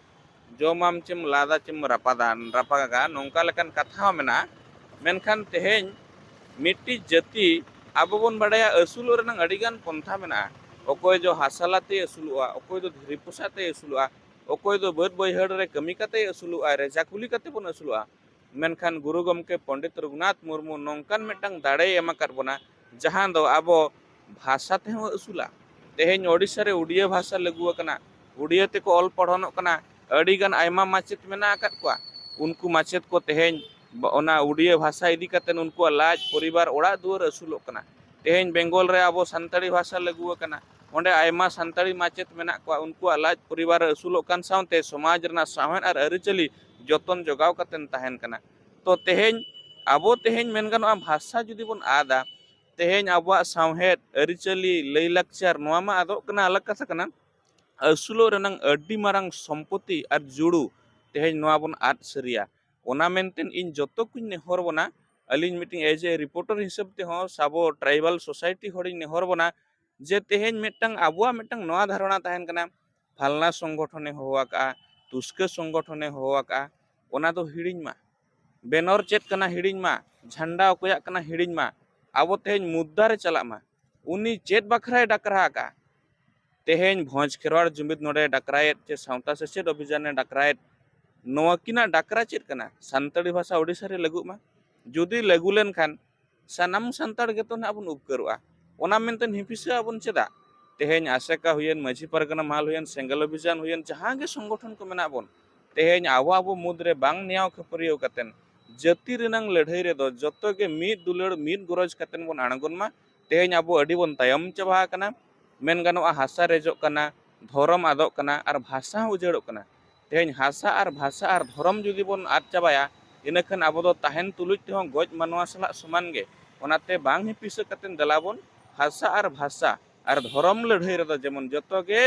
ᱡᱚᱢᱟᱢ ᱪᱮᱢ ᱞᱟᱫᱟ ᱪᱮᱢ ᱨᱟᱯᱟᱫᱟ, ᱨᱟᱯᱟᱜᱟ, ᱱᱚᱝᱠᱟ ᱞᱮᱠᱟᱱ ᱠᱟᱛᱷᱟ ᱦᱚᱸ ᱢᱮᱱᱟᱜᱼᱟ᱾ ᱢᱮᱱᱠᱷᱟᱱ ᱛᱮᱦᱮᱧ ᱢᱤᱫᱴᱤᱡ ᱡᱟᱹᱛᱤ ᱟᱵᱚ ᱵᱚᱱ ᱵᱟᱰᱟᱭᱟ ᱟᱹᱥᱩᱞᱚᱜ ᱨᱮᱱᱟᱜ ᱟᱹᱰᱤᱜᱟᱱ ᱯᱚᱱᱛᱷᱟ ᱢᱮᱱᱟᱜᱼᱟ᱾ ᱚᱠᱚᱭ ᱫᱚ ᱦᱟᱥᱟ ᱞᱟᱛᱮᱭ ᱟᱹᱥᱩᱞᱚᱜᱼᱟ, ᱚᱠᱚᱭ ᱫᱚ ᱫᱷᱤᱨᱤ ᱯᱚᱥᱟᱜ ᱛᱮᱭ ᱟᱹᱥᱩᱞᱚᱜᱼᱟ, ᱚᱠᱚᱭ ᱫᱚ ᱵᱟᱹᱫᱽ ᱵᱟᱹᱭᱦᱟᱹᱲ ᱨᱮ ᱠᱟᱹᱢᱤ ᱠᱟᱛᱮᱭ ᱟᱹᱥᱩᱞᱚᱜᱼᱟ, ᱨᱮᱡᱟ ᱠᱩᱞᱤ ᱠᱟᱛᱮ ᱵᱚᱱ ᱟᱹᱥᱩᱞᱚᱜᱼᱟ᱾ ᱢᱮᱱᱠᱷᱟᱱ ᱜᱩᱨᱩ ᱜᱚᱢᱠᱮ ᱯᱚᱱᱰᱤᱛ ᱨᱚᱜᱷᱩᱱᱟᱛᱷ ᱢᱩᱨᱢᱩ ᱱᱚᱝᱠᱟᱱ ᱢᱤᱫᱴᱟᱝ ᱫᱟᱲᱮᱭ ᱮᱢ ᱟᱠᱟᱫ ᱵᱚᱱᱟ, ᱡᱟᱦᱟᱸ ᱫᱚ ᱟᱵᱚ ᱵᱷᱟᱥᱟ ᱛᱮᱦᱚᱸ ᱟᱹᱥᱩᱞᱟ᱾ ᱛᱮᱦᱮᱧ ᱳᱰᱤᱥᱟ ᱨᱮ ᱩᱰᱤᱭᱟᱹ ᱵᱷᱟᱥᱟ ᱞᱟᱹᱜᱩ ᱟᱠᱟᱱᱟ, ᱩᱰᱤᱭᱟᱹ ᱛᱮᱠᱚ ᱚᱞ ᱯᱚᱲᱦᱚᱱᱚᱜ ᱠᱟᱱᱟ, ᱟᱹᱰᱤᱜᱟᱱ ᱟᱭᱢᱟ ᱢᱟᱪᱮᱫ ᱢᱮᱱᱟᱜ ᱟᱠᱟᱫ ᱠᱚᱣᱟ᱾ ᱩᱱᱠᱩ ᱢᱟᱪᱮᱫ ᱠᱚ ᱛᱮᱦᱮᱧ ᱵ-, ᱚᱱᱟ ᱩᱰᱤᱭᱟᱹ ᱵᱷᱟᱥᱟ ᱤᱫᱤ ᱠᱟᱛᱮ ᱩᱱᱠᱩᱣᱟᱜ ᱞᱟᱡ, ᱯᱚᱨᱤᱵᱟᱨ, ᱚᱲᱟᱜ ᱫᱩᱣᱟᱹᱨ ᱟᱹᱥᱩᱞᱚᱜ ᱠᱟᱱᱟ᱾ ᱛᱮᱦᱮᱧ ᱵᱮᱝᱜᱚᱞ ᱨᱮ ᱟᱵᱚ ᱥᱟᱱᱛᱟᱲᱤ ᱵᱷᱟᱥᱟ ᱞᱟᱹᱜᱩ ᱟᱠᱟᱱᱟ, ᱚᱸᱰᱮ ᱟᱭᱢᱟ ᱥᱟᱱᱛᱟᱲᱤ ᱢᱟᱪᱮᱫ ᱢᱮᱱᱟᱜ ᱠᱚᱣᱟ, ᱩᱱᱠᱩᱣᱟᱜ ᱞᱟᱡ, ᱯᱚᱨᱤᱵᱟᱨ ᱟᱹᱥᱩᱞᱚᱜ ᱠᱟᱱ ᱥᱟᱶᱛᱮ ᱥᱚᱢᱟᱡᱽ ᱨᱮᱱᱟᱜ ᱥᱟᱶᱦᱮᱫ ᱟᱨ ᱟᱹᱨᱤᱪᱟᱹᱞᱤ ᱡᱚᱛᱚᱱ ᱡᱚᱜᱟᱣ ᱠᱟᱛᱮ ᱛᱟᱦᱮᱱ ᱠᱟᱱᱟ᱾ ᱛᱚ ᱛᱮᱦᱮᱧ ᱟᱵᱚ ᱛᱮᱦᱮᱧ ᱢᱮᱱ ᱜᱟᱱᱚᱜᱼᱟ ᱵᱷᱟᱥᱟ ᱡᱩᱫᱤ ᱵᱚᱱ ᱟᱫᱟ, ᱛᱮᱦᱮᱧ ᱟᱵᱚᱣᱟᱜ ᱥᱟᱶᱦᱮᱫ, ᱟᱹᱨᱤᱪᱟᱹᱞᱤ, ᱞᱟᱹᱭᱼᱞᱟᱠᱪᱟᱨ, ᱱᱚᱣᱟ ᱢᱟ ᱟᱫᱚᱜ ᱠᱟᱱᱟ, ᱟᱞᱟᱜᱽ ᱠᱟᱛᱷᱟ ᱠᱟᱱᱟ᱾ ᱟᱹᱥᱩᱞᱚᱜ ᱨᱮᱱᱟᱝ ᱟᱹᱰᱤ ᱢᱟᱨᱟᱝ ᱥᱚᱢᱯᱚᱛᱤ ᱟᱨ ᱡᱩᱲᱩ ᱛᱮᱦᱮᱧ ᱱᱚᱣᱟ ᱵᱚᱱ ᱟᱫ ᱥᱟᱹᱨᱤᱭᱟ᱾ ᱚᱱᱟ ᱢᱮᱱᱛᱮ ᱤᱧ ᱡᱚᱛᱚ ᱠᱚᱧ ᱱᱮᱦᱚᱨ ᱵᱚᱱᱟ, ᱟᱹᱞᱤᱧ ᱢᱤᱫᱴᱤᱡ as a reporter ᱦᱤᱥᱟᱹᱵ ᱛᱮᱦᱚᱸ ᱥᱟᱵᱚ tribal society ᱦᱚᱲᱤᱧ ᱱᱮᱦᱚᱨ ᱵᱚᱱᱟ ᱡᱮ ᱛᱮᱦᱮᱧ ᱢᱤᱫᱴᱟᱝ ᱟᱵᱚᱣᱟᱜ ᱢᱤᱫᱴᱟᱝ ᱱᱚᱣᱟ ᱫᱷᱟᱨᱚᱱᱟ ᱛᱟᱦᱮᱱ ᱠᱟᱱᱟ, ᱯᱷᱟᱞᱱᱟ ᱥᱚᱝᱜᱚᱴᱷᱚᱱᱮ ᱦᱚᱦᱚ ᱟᱠᱟᱫᱼᱟ, ᱛᱩᱥᱠᱟᱹ ᱥᱚᱝᱜᱚᱴᱷᱚᱱᱮ ᱦᱚᱦᱚ ᱟᱠᱟᱫᱼᱟ, ᱚᱱᱟ ᱫᱚ ᱦᱤᱲᱤᱧ ᱢᱟ᱾ ᱵᱮᱱᱚᱨ ᱪᱮᱫ ᱠᱟᱱᱟ ᱦᱤᱲᱤᱧ ᱢᱟ, ᱡᱷᱟᱱᱰᱟ ᱚᱠᱚᱭᱟᱜ ᱠᱟᱱᱟ ᱦᱤᱲᱤᱧ ᱢᱟ, ᱟᱵᱚ ᱛᱮᱦᱮᱧ ᱢᱩᱫᱽᱫᱟ ᱨᱮ ᱪᱟᱞᱟᱜ ᱢᱟ᱾ ᱩᱱᱤ ᱪᱮᱫ ᱵᱟᱠᱷᱨᱟᱭ ᱰᱟᱠᱨᱟ ᱟᱠᱟᱫᱼᱟ? ᱛᱮᱦᱮᱧ ᱵᱷᱚᱸᱡᱽ ᱠᱷᱮᱨᱣᱟᱲ ᱡᱩᱢᱤᱫ ᱱᱚᱰᱮ ᱰᱟᱠᱨᱟᱭᱮᱫ ᱪᱮ ᱥᱟᱶᱛᱟ ᱥᱮᱪᱮᱫ ᱚᱵᱷᱤᱡᱟᱱᱮ ᱰᱟᱠᱨᱟᱭᱮᱫ, ᱱᱚᱣᱟᱠᱤᱱᱟᱜ ᱰᱟᱠᱨᱟ ᱪᱮᱫ ᱠᱟᱱᱟ? ᱥᱟᱱᱛᱟᱲᱤ ᱵᱷᱟᱥᱟ ᱳᱰᱤᱥᱟ ᱨᱮ ᱞᱟᱹᱜᱩᱜ ᱢᱟ᱾ ᱡᱩᱫᱤ ᱞᱟᱹᱜᱩ ᱞᱮᱱᱠᱷᱟᱱ ᱥᱟᱱᱟᱢ ᱥᱟᱱᱛᱟᱲ ᱜᱮᱛᱚ ᱱᱟᱦᱟᱜ ᱵᱚᱱ ᱩᱯᱠᱟᱹᱨᱚᱜᱼᱟ᱾ ᱚᱱᱟ ᱢᱮᱱᱛᱮ ᱦᱤᱸᱯᱤᱥᱟᱹᱜ ᱟᱵᱚᱱ ᱪᱮᱫᱟᱜ? ᱛᱮᱦᱮᱧ ᱟᱥᱮᱠᱟ ᱦᱩᱭᱮᱱ, ᱢᱟᱹᱡᱷᱤ ᱯᱟᱨᱜᱟᱱᱟ ᱢᱟᱦᱟᱞ ᱦᱩᱭᱮᱱ, ᱥᱮᱸᱜᱮᱞ ᱚᱵᱷᱤᱡᱟᱱ ᱦᱩᱭᱮᱱ, ᱡᱟᱦᱟᱸ ᱜᱮ ᱥᱚᱝᱜᱚᱴᱷᱚᱱ ᱠᱚ ᱢᱮᱱᱟᱜ ᱵᱚᱱ, ᱛᱮᱦᱮᱧ ᱟᱵᱚ ᱟᱵᱚ ᱢᱩᱫᱽᱨᱮ ᱵᱟᱝ ᱱᱮᱭᱟᱣ ᱠᱷᱟᱹᱯᱟᱹᱨᱤᱭᱟᱹᱣ ᱠᱟᱛᱮᱱ ᱡᱟᱹᱛᱤ ᱨᱮᱱᱟᱝ ᱞᱟᱹᱲᱦᱟᱹᱭ ᱨᱮᱫᱚ ᱡᱚᱛᱚ ᱜᱮ ᱢᱤᱫ ᱫᱩᱞᱟᱹᱲ, ᱢᱤᱫ ᱜᱚᱨᱚᱡᱽ ᱠᱟᱛᱮᱱ ᱵᱚᱱ ᱟᱬᱜᱚᱱ ᱢᱟ᱾ ᱛᱮᱦᱮᱧ ᱟᱵᱚ ᱟᱹᱰᱤ ᱵᱚᱱ ᱛᱟᱭᱚᱢ ᱪᱟᱵᱟ ᱟᱠᱟᱱᱟ᱾ ᱢᱮᱱ ᱜᱟᱱᱚᱜᱼᱟ, ᱦᱟᱥᱟ ᱨᱮᱡᱚᱜ ᱠᱟᱱᱟ, ᱫᱷᱚᱨᱚᱢ ᱟᱫᱚᱜ ᱠᱟᱱᱟ ᱟᱨ ᱵᱷᱟᱥᱟ ᱦᱚᱸ ᱩᱡᱟᱹᱲᱚᱜ ᱠᱟᱱᱟ᱾ ᱛᱮᱦᱮᱧ ᱦᱟᱥᱟ ᱟᱨ ᱵᱷᱟᱥᱟ ᱟᱨ ᱫᱷᱚᱨᱚᱢ ᱡᱩᱫᱤ ᱵᱚᱱ ᱟᱫ ᱪᱟᱵᱟᱭᱟ, ᱤᱱᱟᱹᱠᱷᱟᱱ ᱟᱵᱚ ᱫᱚ ᱛᱟᱦᱮᱱ ᱛᱩᱞᱩᱡ ᱛᱮᱦᱚᱸ ᱜᱚᱡ ᱢᱟᱱᱣᱟ ᱥᱟᱞᱟᱜ ᱥᱚᱢᱟᱱ ᱜᱮ᱾ ᱚᱱᱟᱛᱮ ᱵᱟᱝ ᱦᱤᱸᱯᱤᱥᱟᱹ ᱠᱟᱛᱮ ᱫᱮᱞᱟ ᱵᱚᱱ ᱦᱟᱥᱟ ᱟᱨ ᱵᱷᱟᱥᱟ ᱟᱨ ᱫᱷᱚᱨᱚᱢ ᱞᱟᱹᱲᱦᱟᱹᱭ ᱨᱮᱫᱚ ᱡᱮᱢᱚᱱ ᱡᱚᱛᱚ ᱜᱮ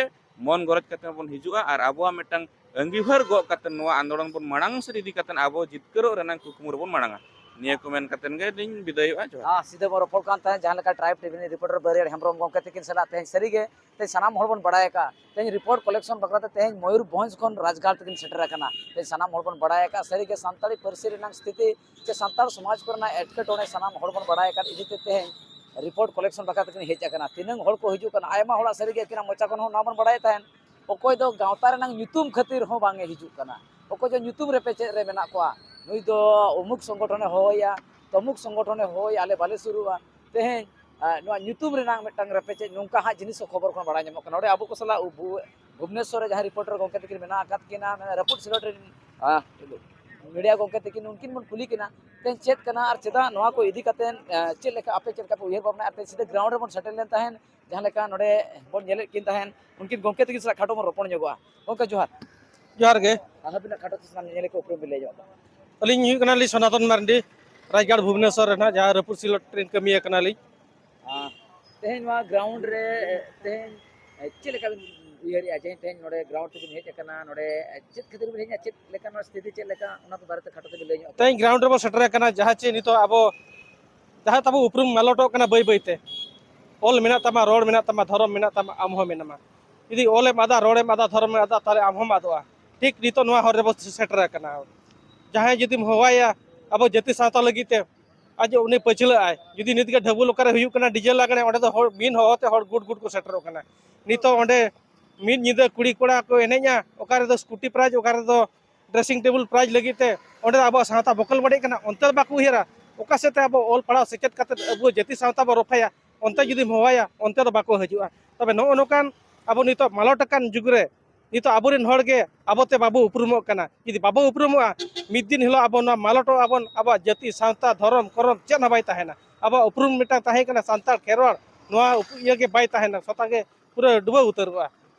ᱢᱚᱱ ᱜᱚᱨᱚᱡᱽ ᱠᱟᱛᱮ ᱵᱚᱱ ᱦᱤᱡᱩᱜᱼᱟ ᱟᱨ ᱟᱵᱚᱣᱟᱜ ᱢᱤᱫᱴᱟᱝ ᱟᱸᱜᱤᱵᱷᱟᱨ ᱜᱚᱜ ᱠᱟᱛᱮ ᱱᱚᱣᱟ ᱟᱱᱫᱳᱞᱚᱱ ᱵᱚᱱ ᱢᱟᱲᱟᱝ ᱥᱮᱫ ᱤᱫᱤ ᱠᱟᱛᱮ ᱟᱵᱚ ᱡᱤᱛᱠᱟᱹᱨᱚᱜ ᱨᱮᱱᱟᱝ ᱠᱩᱠᱢᱩ ᱨᱮᱵᱚᱱ ᱢᱟᱲᱟᱝᱟ᱾ ᱱᱤᱭᱟᱹ ᱠᱚ ᱢᱮᱱ ᱠᱟᱛᱮ ᱜᱮ ᱞᱤᱧ ᱵᱤᱫᱟᱹᱭᱚᱜᱼᱟ᱾ ᱡᱚᱦᱟᱨ᱾ ᱦᱮᱸ, ᱥᱤᱫᱟᱹ ᱵᱚᱱ ᱨᱚᱯᱚᱲ ᱠᱟᱱ ᱛᱟᱦᱮᱸᱫ ᱡᱟᱦᱟᱸ ᱞᱮᱠᱟ ᱴᱨᱟᱭᱤᱵᱽ ᱴᱤᱵᱷᱤ ᱨᱤᱱ ᱨᱤᱯᱳᱨᱴᱟᱨ ᱵᱟᱹᱨᱭᱟᱹᱲ ᱦᱮᱢᱵᱨᱚᱢ ᱜᱚᱢᱠᱮ ᱛᱤᱠᱤᱱ ᱥᱟᱞᱟᱜ᱾ ᱛᱮᱦᱮᱧ ᱥᱟᱹᱨᱤᱜᱮ ᱛᱮᱦᱮᱧ ᱥᱟᱱᱟᱢ ᱦᱚᱲ ᱵᱚᱱ ᱵᱟᱲᱟᱭ ᱟᱠᱟᱫ, ᱛᱮᱦᱮᱧ ᱨᱤᱯᱳᱨᱴ ᱠᱚᱞᱮᱠᱥᱚᱱ ᱵᱟᱠᱷᱨᱟ ᱛᱮ ᱛᱮᱦᱮᱧ ᱢᱚᱭᱩᱨᱵᱷᱚᱸᱡᱽ ᱠᱷᱚᱱ ᱨᱟᱡᱽᱜᱟᱲ ᱛᱮᱠᱤᱱ ᱥᱮᱴᱮᱨ ᱟᱠᱟᱱᱟ᱾ ᱛᱮᱦᱮᱧ ᱥᱟᱱᱟᱢ ᱦᱚᱲ ᱵᱚᱱ ᱵᱟᱲᱟᱭ ᱟᱠᱟᱫ, ᱥᱟᱹᱨᱤᱜᱮ ᱥᱟᱱᱛᱟᱲᱤ ᱯᱟᱹᱨᱥᱤ ᱨᱮᱱᱟᱜ ᱥᱛᱷᱤᱛᱤ ᱪᱮ ᱥᱟᱱᱛᱟᱲ ᱥᱚᱢᱟᱡᱽ ᱠᱚᱨᱮᱱᱟᱜ ᱮᱴᱠᱮᱴᱚᱬᱮ ᱥᱟᱱᱟᱢ ᱦᱚᱲ ᱵᱚᱱ ᱵᱟᱲᱟᱭ ᱟᱠᱟᱫ ᱤᱫᱤ ᱛᱮ ᱛᱮᱦᱮᱧ ᱨᱤᱯᱳᱨᱴ ᱠᱚᱞᱮᱠᱥᱚᱱ ᱵᱟᱠᱷᱨᱟ ᱛᱮᱠᱤᱱ ᱦᱮᱡ ᱟᱠᱟᱱᱟ᱾ ᱛᱤᱱᱟᱹᱝ ᱦᱚᱲ ᱠᱚ ᱦᱤᱡᱩᱜ ᱠᱟᱱᱟ, ᱟᱭᱢᱟ ᱦᱚᱲᱟᱜ ᱥᱟᱹᱨᱤᱜᱮ ᱟᱹᱠᱤᱱᱟᱜ ᱢᱚᱪᱟ ᱠᱷᱚᱱ ᱦᱚᱸ ᱱᱚᱣᱟ ᱵᱚᱱ ᱵᱟᱲᱟᱭᱮᱫ ᱛᱟᱦᱮᱸᱫ, ᱚᱠᱚᱭ ᱫᱚ ᱜᱟᱶᱛᱟ ᱨᱮᱱᱟᱜ ᱧᱩᱛᱩᱢ ᱠᱷᱟᱹᱛᱤᱨ ᱦᱚᱸ ᱵᱟᱝ ᱮ ᱦᱤᱡᱩᱜ ᱠᱟᱱᱟ, ᱚᱠᱚᱭ ᱫᱚ ᱧᱩᱛᱩᱢ ᱨᱮᱯᱮᱪᱮᱫ ᱨᱮ ᱢᱮᱱᱟᱜ ᱠᱚᱣᱟ, ᱱᱩᱭ ᱫᱚ ᱚᱢᱩᱠ ᱥᱚᱝᱜᱚᱴᱷᱚᱱᱮ ᱦᱚᱦᱚᱭᱟ, ᱛᱚᱢᱩᱠ ᱥᱚᱝᱜᱚᱴᱷᱚᱱᱮ ᱦᱚᱦᱚᱭᱟ, ᱟᱞᱮ ᱵᱟᱞᱮ ᱥᱩᱨᱩᱜᱼᱟ᱾ ᱛᱮᱦᱮᱧ ᱟᱨ ᱱᱚᱣᱟ ᱧᱩᱛᱩᱢ ᱨᱮᱱᱟᱜ ᱢᱤᱫᱴᱟᱝ ᱨᱮᱯᱮᱪᱮᱫ, ᱱᱚᱝᱠᱟ ᱦᱟᱸᱜ ᱡᱤᱱᱤᱥ ᱦᱚᱸ ᱠᱷᱚᱵᱚᱨ ᱠᱷᱚᱱ ᱵᱟᱲᱟᱭ ᱧᱟᱢᱚᱜ ᱠᱟᱱᱟ᱾ ᱱᱚᱰᱮ ᱟᱵᱚ ᱠᱚ ᱥᱟᱞᱟᱜ ᱵᱷᱩ-, ᱵᱷᱩᱵᱽᱱᱮᱥᱚᱨ ᱨᱮ ᱡᱟᱦᱟᱸᱭ ᱨᱤᱯᱳᱨᱴᱟᱨ ᱜᱚᱢᱠᱮ ᱛᱟᱹᱠᱤᱱ ᱢᱮᱱᱟᱜ ᱟᱠᱟᱫ ᱠᱤᱱᱟ, ᱢᱟᱱᱮ ᱨᱟᱹᱯᱩᱫ ᱥᱤᱞᱚᱴ ᱨᱮᱱ, ᱟᱸ, ᱢᱤᱰᱤᱭᱟ ᱜᱚᱢᱠᱮ ᱛᱟᱹᱠᱤᱱ, ᱩᱱᱠᱤᱱ ᱵᱚᱱ ᱠᱩᱞᱤ ᱠᱤᱱᱟ, ᱛᱮᱦᱮᱧ ᱪᱮᱫ ᱠᱟᱱᱟ ᱟᱨ ᱪᱮᱫᱟᱜ ᱱᱚᱣᱟ ᱠᱚ ᱤᱫᱤ ᱠᱟᱛᱮ, ᱟᱸ, ᱪᱮᱫ ᱞᱮᱠᱟ ᱟᱯᱮ ᱪᱮᱫ ᱞᱮᱠᱟ ᱯᱮ ᱩᱭᱦᱟᱹᱨ ᱵᱷᱟᱵᱽᱱᱟ, ᱟᱨ ᱛᱮᱦᱮᱧ ᱥᱤᱫᱷᱟᱹ ᱜᱨᱟᱣᱩᱱᱰ ᱨᱮᱵᱚᱱ ᱥᱮᱴᱮᱨ ᱞᱮᱱ ᱛᱟᱦᱮᱸᱫ, ᱡᱟᱦᱟᱸ ᱞᱮᱠᱟ ᱱᱚᱰᱮ ᱵᱚᱱ ᱧᱮᱞᱮᱫ ᱠᱤᱱ ᱛᱟᱦᱮᱸᱫ, ᱩᱱᱠᱤᱱ ᱜᱚᱢᱠᱮ ᱛᱟᱹᱠᱤᱱ ᱥᱟᱞᱟᱜ ᱠᱷᱟᱴᱚ ᱵᱚᱱ ᱨᱚᱯᱚᱲ ᱧᱚᱜᱚᱜᱼᱟ᱾ ᱜᱚᱢᱠᱮ ᱡᱚᱦᱟᱨ᱾ ᱡᱚᱦᱟᱨ ᱜᱮ᱾ ᱟᱹᱵᱤᱱᱟᱜ ᱠᱷᱟᱴᱚ ᱛᱮ ᱥᱟᱱᱟᱢ ᱧᱮᱧᱮᱞᱤᱭᱟᱹ ᱠᱚ ᱩᱯᱨᱩᱢ ᱵᱤᱱ ᱞᱟᱹᱭ ᱧᱚᱜ ᱠᱚᱣᱟ᱾ ᱟᱹᱞᱤᱧ ᱦᱩᱭᱩᱜ ᱠᱟᱱᱟᱞᱤᱧ ᱥᱚᱱᱟᱛᱚᱱ ᱢᱟᱨᱰᱤ, ᱨᱟᱡᱽᱜᱟᱲ ᱵᱷᱩᱵᱽᱱᱮᱥᱚᱨ ᱨᱮ ᱱᱟᱦᱟᱜ ᱡᱟᱦᱟᱸ ᱨᱟᱹᱯᱩᱫ ᱥᱤᱞᱚᱴ ᱨᱮᱞᱤᱧ ᱠᱟᱹᱢᱤᱭᱟ ᱠᱟᱱᱟᱞᱤᱧ᱾ ᱟᱸ, ᱛᱮᱦᱮᱧ ᱱᱚᱣᱟ ᱜᱨᱟᱣᱩᱱᱰ ᱨᱮ, ᱮ, ᱛᱮᱦᱮᱧ, ᱮ, ᱪᱮᱫ ᱞᱮᱠᱟ ᱵᱤᱱ ᱩᱭᱦᱟᱹᱨᱮᱜᱼᱟ ᱡᱮ ᱛᱮᱦᱮᱧ ᱱᱚᱰᱮ ᱜᱨᱟᱣᱩᱱᱰ ᱛᱮᱵᱤᱱ ᱦᱮᱡ ᱟᱠᱟᱱᱟ, ᱱᱚᱰᱮ, ᱮ, ᱪᱮᱫ ᱠᱷᱟᱹᱛᱤᱨ ᱵᱤᱱ ᱦᱮᱡ ᱮᱱᱟ, ᱪᱮᱫ ᱞᱮᱠᱟ ᱱᱚᱣᱟ ᱥᱛᱷᱤᱛᱤ ᱪᱮᱫ ᱞᱮᱠᱟ, ᱚᱱᱟ ᱠᱚ ᱵᱟᱨᱮᱛᱮ ᱠᱷᱟᱴᱚ ᱛᱮᱵᱤᱱ ᱞᱟᱹᱭ ᱧᱚᱜ ᱠᱮᱭᱟ? ᱛᱮᱦᱮᱧ ᱜᱨᱟᱣᱩᱱᱰ ᱨᱮᱵᱚᱱ ᱥᱮᱴᱮᱨ ᱟᱠᱟᱱᱟ, ᱡᱟᱦᱟᱸ ᱪᱮ ᱱᱤᱛᱚᱜ ᱟᱵᱚ ᱡᱟᱦᱟᱸ ᱛᱟᱵᱚ ᱩᱯᱨᱩᱢ ᱢᱟᱞᱚᱴᱚᱜ ᱠᱟᱱᱟ ᱵᱟᱹᱭ ᱵᱟᱹᱭᱛᱮ᱾ ᱚᱞ ᱢᱮᱱᱟᱜ ᱛᱟᱢᱟ, ᱨᱚᱲ ᱢᱮᱱᱟᱜ ᱛᱟᱢᱟ, ᱫᱷᱚᱨᱚᱢ ᱢᱮᱱᱟᱜ ᱛᱟᱢᱟ, ᱟᱢ ᱦᱚᱸ ᱢᱮᱱᱟᱢᱟ᱾ ᱡᱩᱫᱤ ᱚᱞᱮᱢ ᱟᱫᱟ, ᱨᱚᱲᱮᱢ ᱟᱫᱟ, ᱫᱷᱚᱨᱚᱢᱮᱢ ᱟᱫᱟ, ᱛᱟᱦᱚᱞᱮ ᱟᱢ ᱦᱚᱸᱢ ᱟᱫᱚᱜᱼᱟ᱾ ᱴᱷᱤᱠ ᱱᱤᱛᱚᱜ ᱱᱚᱣᱟ ᱦᱚᱨ ᱨᱮᱵᱚ ᱥᱮᱴᱮᱨ ᱟᱠᱟᱱᱟ᱾ ᱡᱟᱦᱟᱸᱭ ᱡᱩᱫᱤᱢ ᱦᱚᱦᱚᱣᱟᱭᱟ ᱟᱵᱚ ᱡᱟᱹᱛᱤ ᱥᱟᱶᱛᱟ ᱞᱟᱹᱜᱤᱫ ᱛᱮ, ᱟᱡ ᱩᱱᱤ ᱯᱟᱹᱪᱷᱞᱟᱹᱜ ᱟᱭ᱾ ᱡᱩᱫᱤ ᱱᱤᱛ ᱜᱮ ᱰᱷᱟᱹᱵᱩ ᱞᱚᱠᱟ ᱨᱮ ᱦᱩᱭᱩᱜ ᱠᱟᱱᱟ ᱰᱤᱡᱮ ᱞᱟᱜᱽᱬᱮ, ᱚᱸᱰᱮ ᱫᱚ ᱦᱚᱲ ᱢᱤᱫ ᱦᱚᱦᱚ ᱛᱮ ᱦᱚᱲ ᱜᱩᱰ ᱜᱩᱰ ᱠᱚ ᱥᱮᱴᱮᱨᱚᱜ ᱠᱟᱱᱟ᱾ ᱱᱤᱛᱚᱜ ᱚᱸᱰᱮ ᱢᱤᱫ ᱧᱤᱫᱟᱹ ᱠᱩᱲᱤ ᱠᱚᱲᱟ ᱠᱚ ᱮᱱᱮᱡᱼᱟ, ᱚᱠᱟ ᱨᱮᱫᱚ ᱥᱠᱩᱴᱤ ᱯᱨᱟᱭᱤᱡᱽ, ᱚᱠᱟ ᱨᱮᱫᱚ ᱰᱨᱮᱥᱤᱝ ᱴᱮᱵᱩᱞ ᱯᱨᱟᱭᱤᱡᱽ ᱞᱟᱹᱜᱤᱫ ᱛᱮ ᱚᱸᱰᱮ ᱫᱚ ᱟᱵᱚᱣᱟᱜ ᱥᱟᱶᱛᱟ ᱵᱚᱠᱚᱞ ᱵᱟᱹᱲᱤᱡ ᱠᱟᱱᱟ᱾ ᱚᱱᱛᱮ ᱫᱚ ᱵᱟᱠᱚ ᱩᱭᱦᱟᱹᱨᱟ, ᱚᱠᱟ ᱥᱮᱫ ᱛᱮ ᱟᱵᱚ ᱚᱞ ᱯᱟᱲᱦᱟᱣ ᱥᱮᱪᱮᱫ ᱠᱟᱛᱮ ᱟᱵᱚ ᱡᱟᱹᱛᱤ ᱥᱟᱶᱛᱟ ᱵᱚ ᱨᱚᱯᱷᱟᱭᱟ, ᱚᱱᱛᱮ ᱡᱩᱫᱤᱢ ᱦᱚᱦᱚᱣᱟᱭᱟ, ᱚᱱᱛᱮ ᱫᱚ ᱵᱟᱠᱚ ᱦᱤᱡᱩᱜᱼᱟ᱾ ᱛᱚᱵᱮ ᱱᱚᱜᱼᱚ ᱱᱚᱝᱠᱟᱱ ᱟᱵᱚ ᱱᱤᱛᱚᱜ ᱢᱟᱞᱚᱴ ᱟᱠᱟᱱ ᱡᱩᱜᱽ ᱨᱮ ᱱᱤᱛᱚᱜ ᱟᱵᱚᱨᱮᱱ ᱦᱚᱲ ᱜᱮ ᱟᱵᱚᱛᱮ ᱵᱟᱵᱚ ᱩᱯᱨᱩᱢᱚᱜ ᱠᱟᱱᱟ᱾ ᱡᱩᱫᱤ ᱵᱟᱵᱚ ᱩᱯᱨᱩᱢᱚᱜᱼᱟ, ᱢᱤᱫ ᱫᱤᱱ ᱦᱤᱞᱳᱜ ᱟᱵᱚ ᱱᱚᱣᱟ ᱢᱟᱞᱚᱴᱚᱜ ᱟᱵᱚᱱ, ᱟᱵᱚᱣᱟᱜ ᱡᱟᱹᱛᱤ, ᱥᱟᱶᱛᱟ, ᱫᱷᱚᱨᱚᱢ, ᱠᱚᱨᱚᱢ ᱪᱮᱫ ᱦᱚᱸ ᱵᱟᱭ ᱛᱟᱦᱮᱱᱟ᱾ ᱟᱵᱚᱣᱟᱜ ᱩᱯᱨᱩᱢ ᱢᱤᱫᱴᱟᱝ ᱛᱟᱦᱮᱸ ᱠᱟᱱᱟ ᱥᱟᱱᱛᱟᱲ ᱠᱷᱮᱨᱣᱟᱲ, ᱱᱚᱣᱟ ᱩᱯ-, ᱤᱭᱟᱹ ᱜᱮ ᱵᱟᱭ ᱛᱟᱦᱮᱱᱟ, ᱥᱚᱛᱟ ᱜᱮ ᱯᱩᱨᱟᱹ ᱰᱩᱵᱟᱹᱣ ᱩᱛᱟᱹᱨᱚᱜᱼᱟ᱾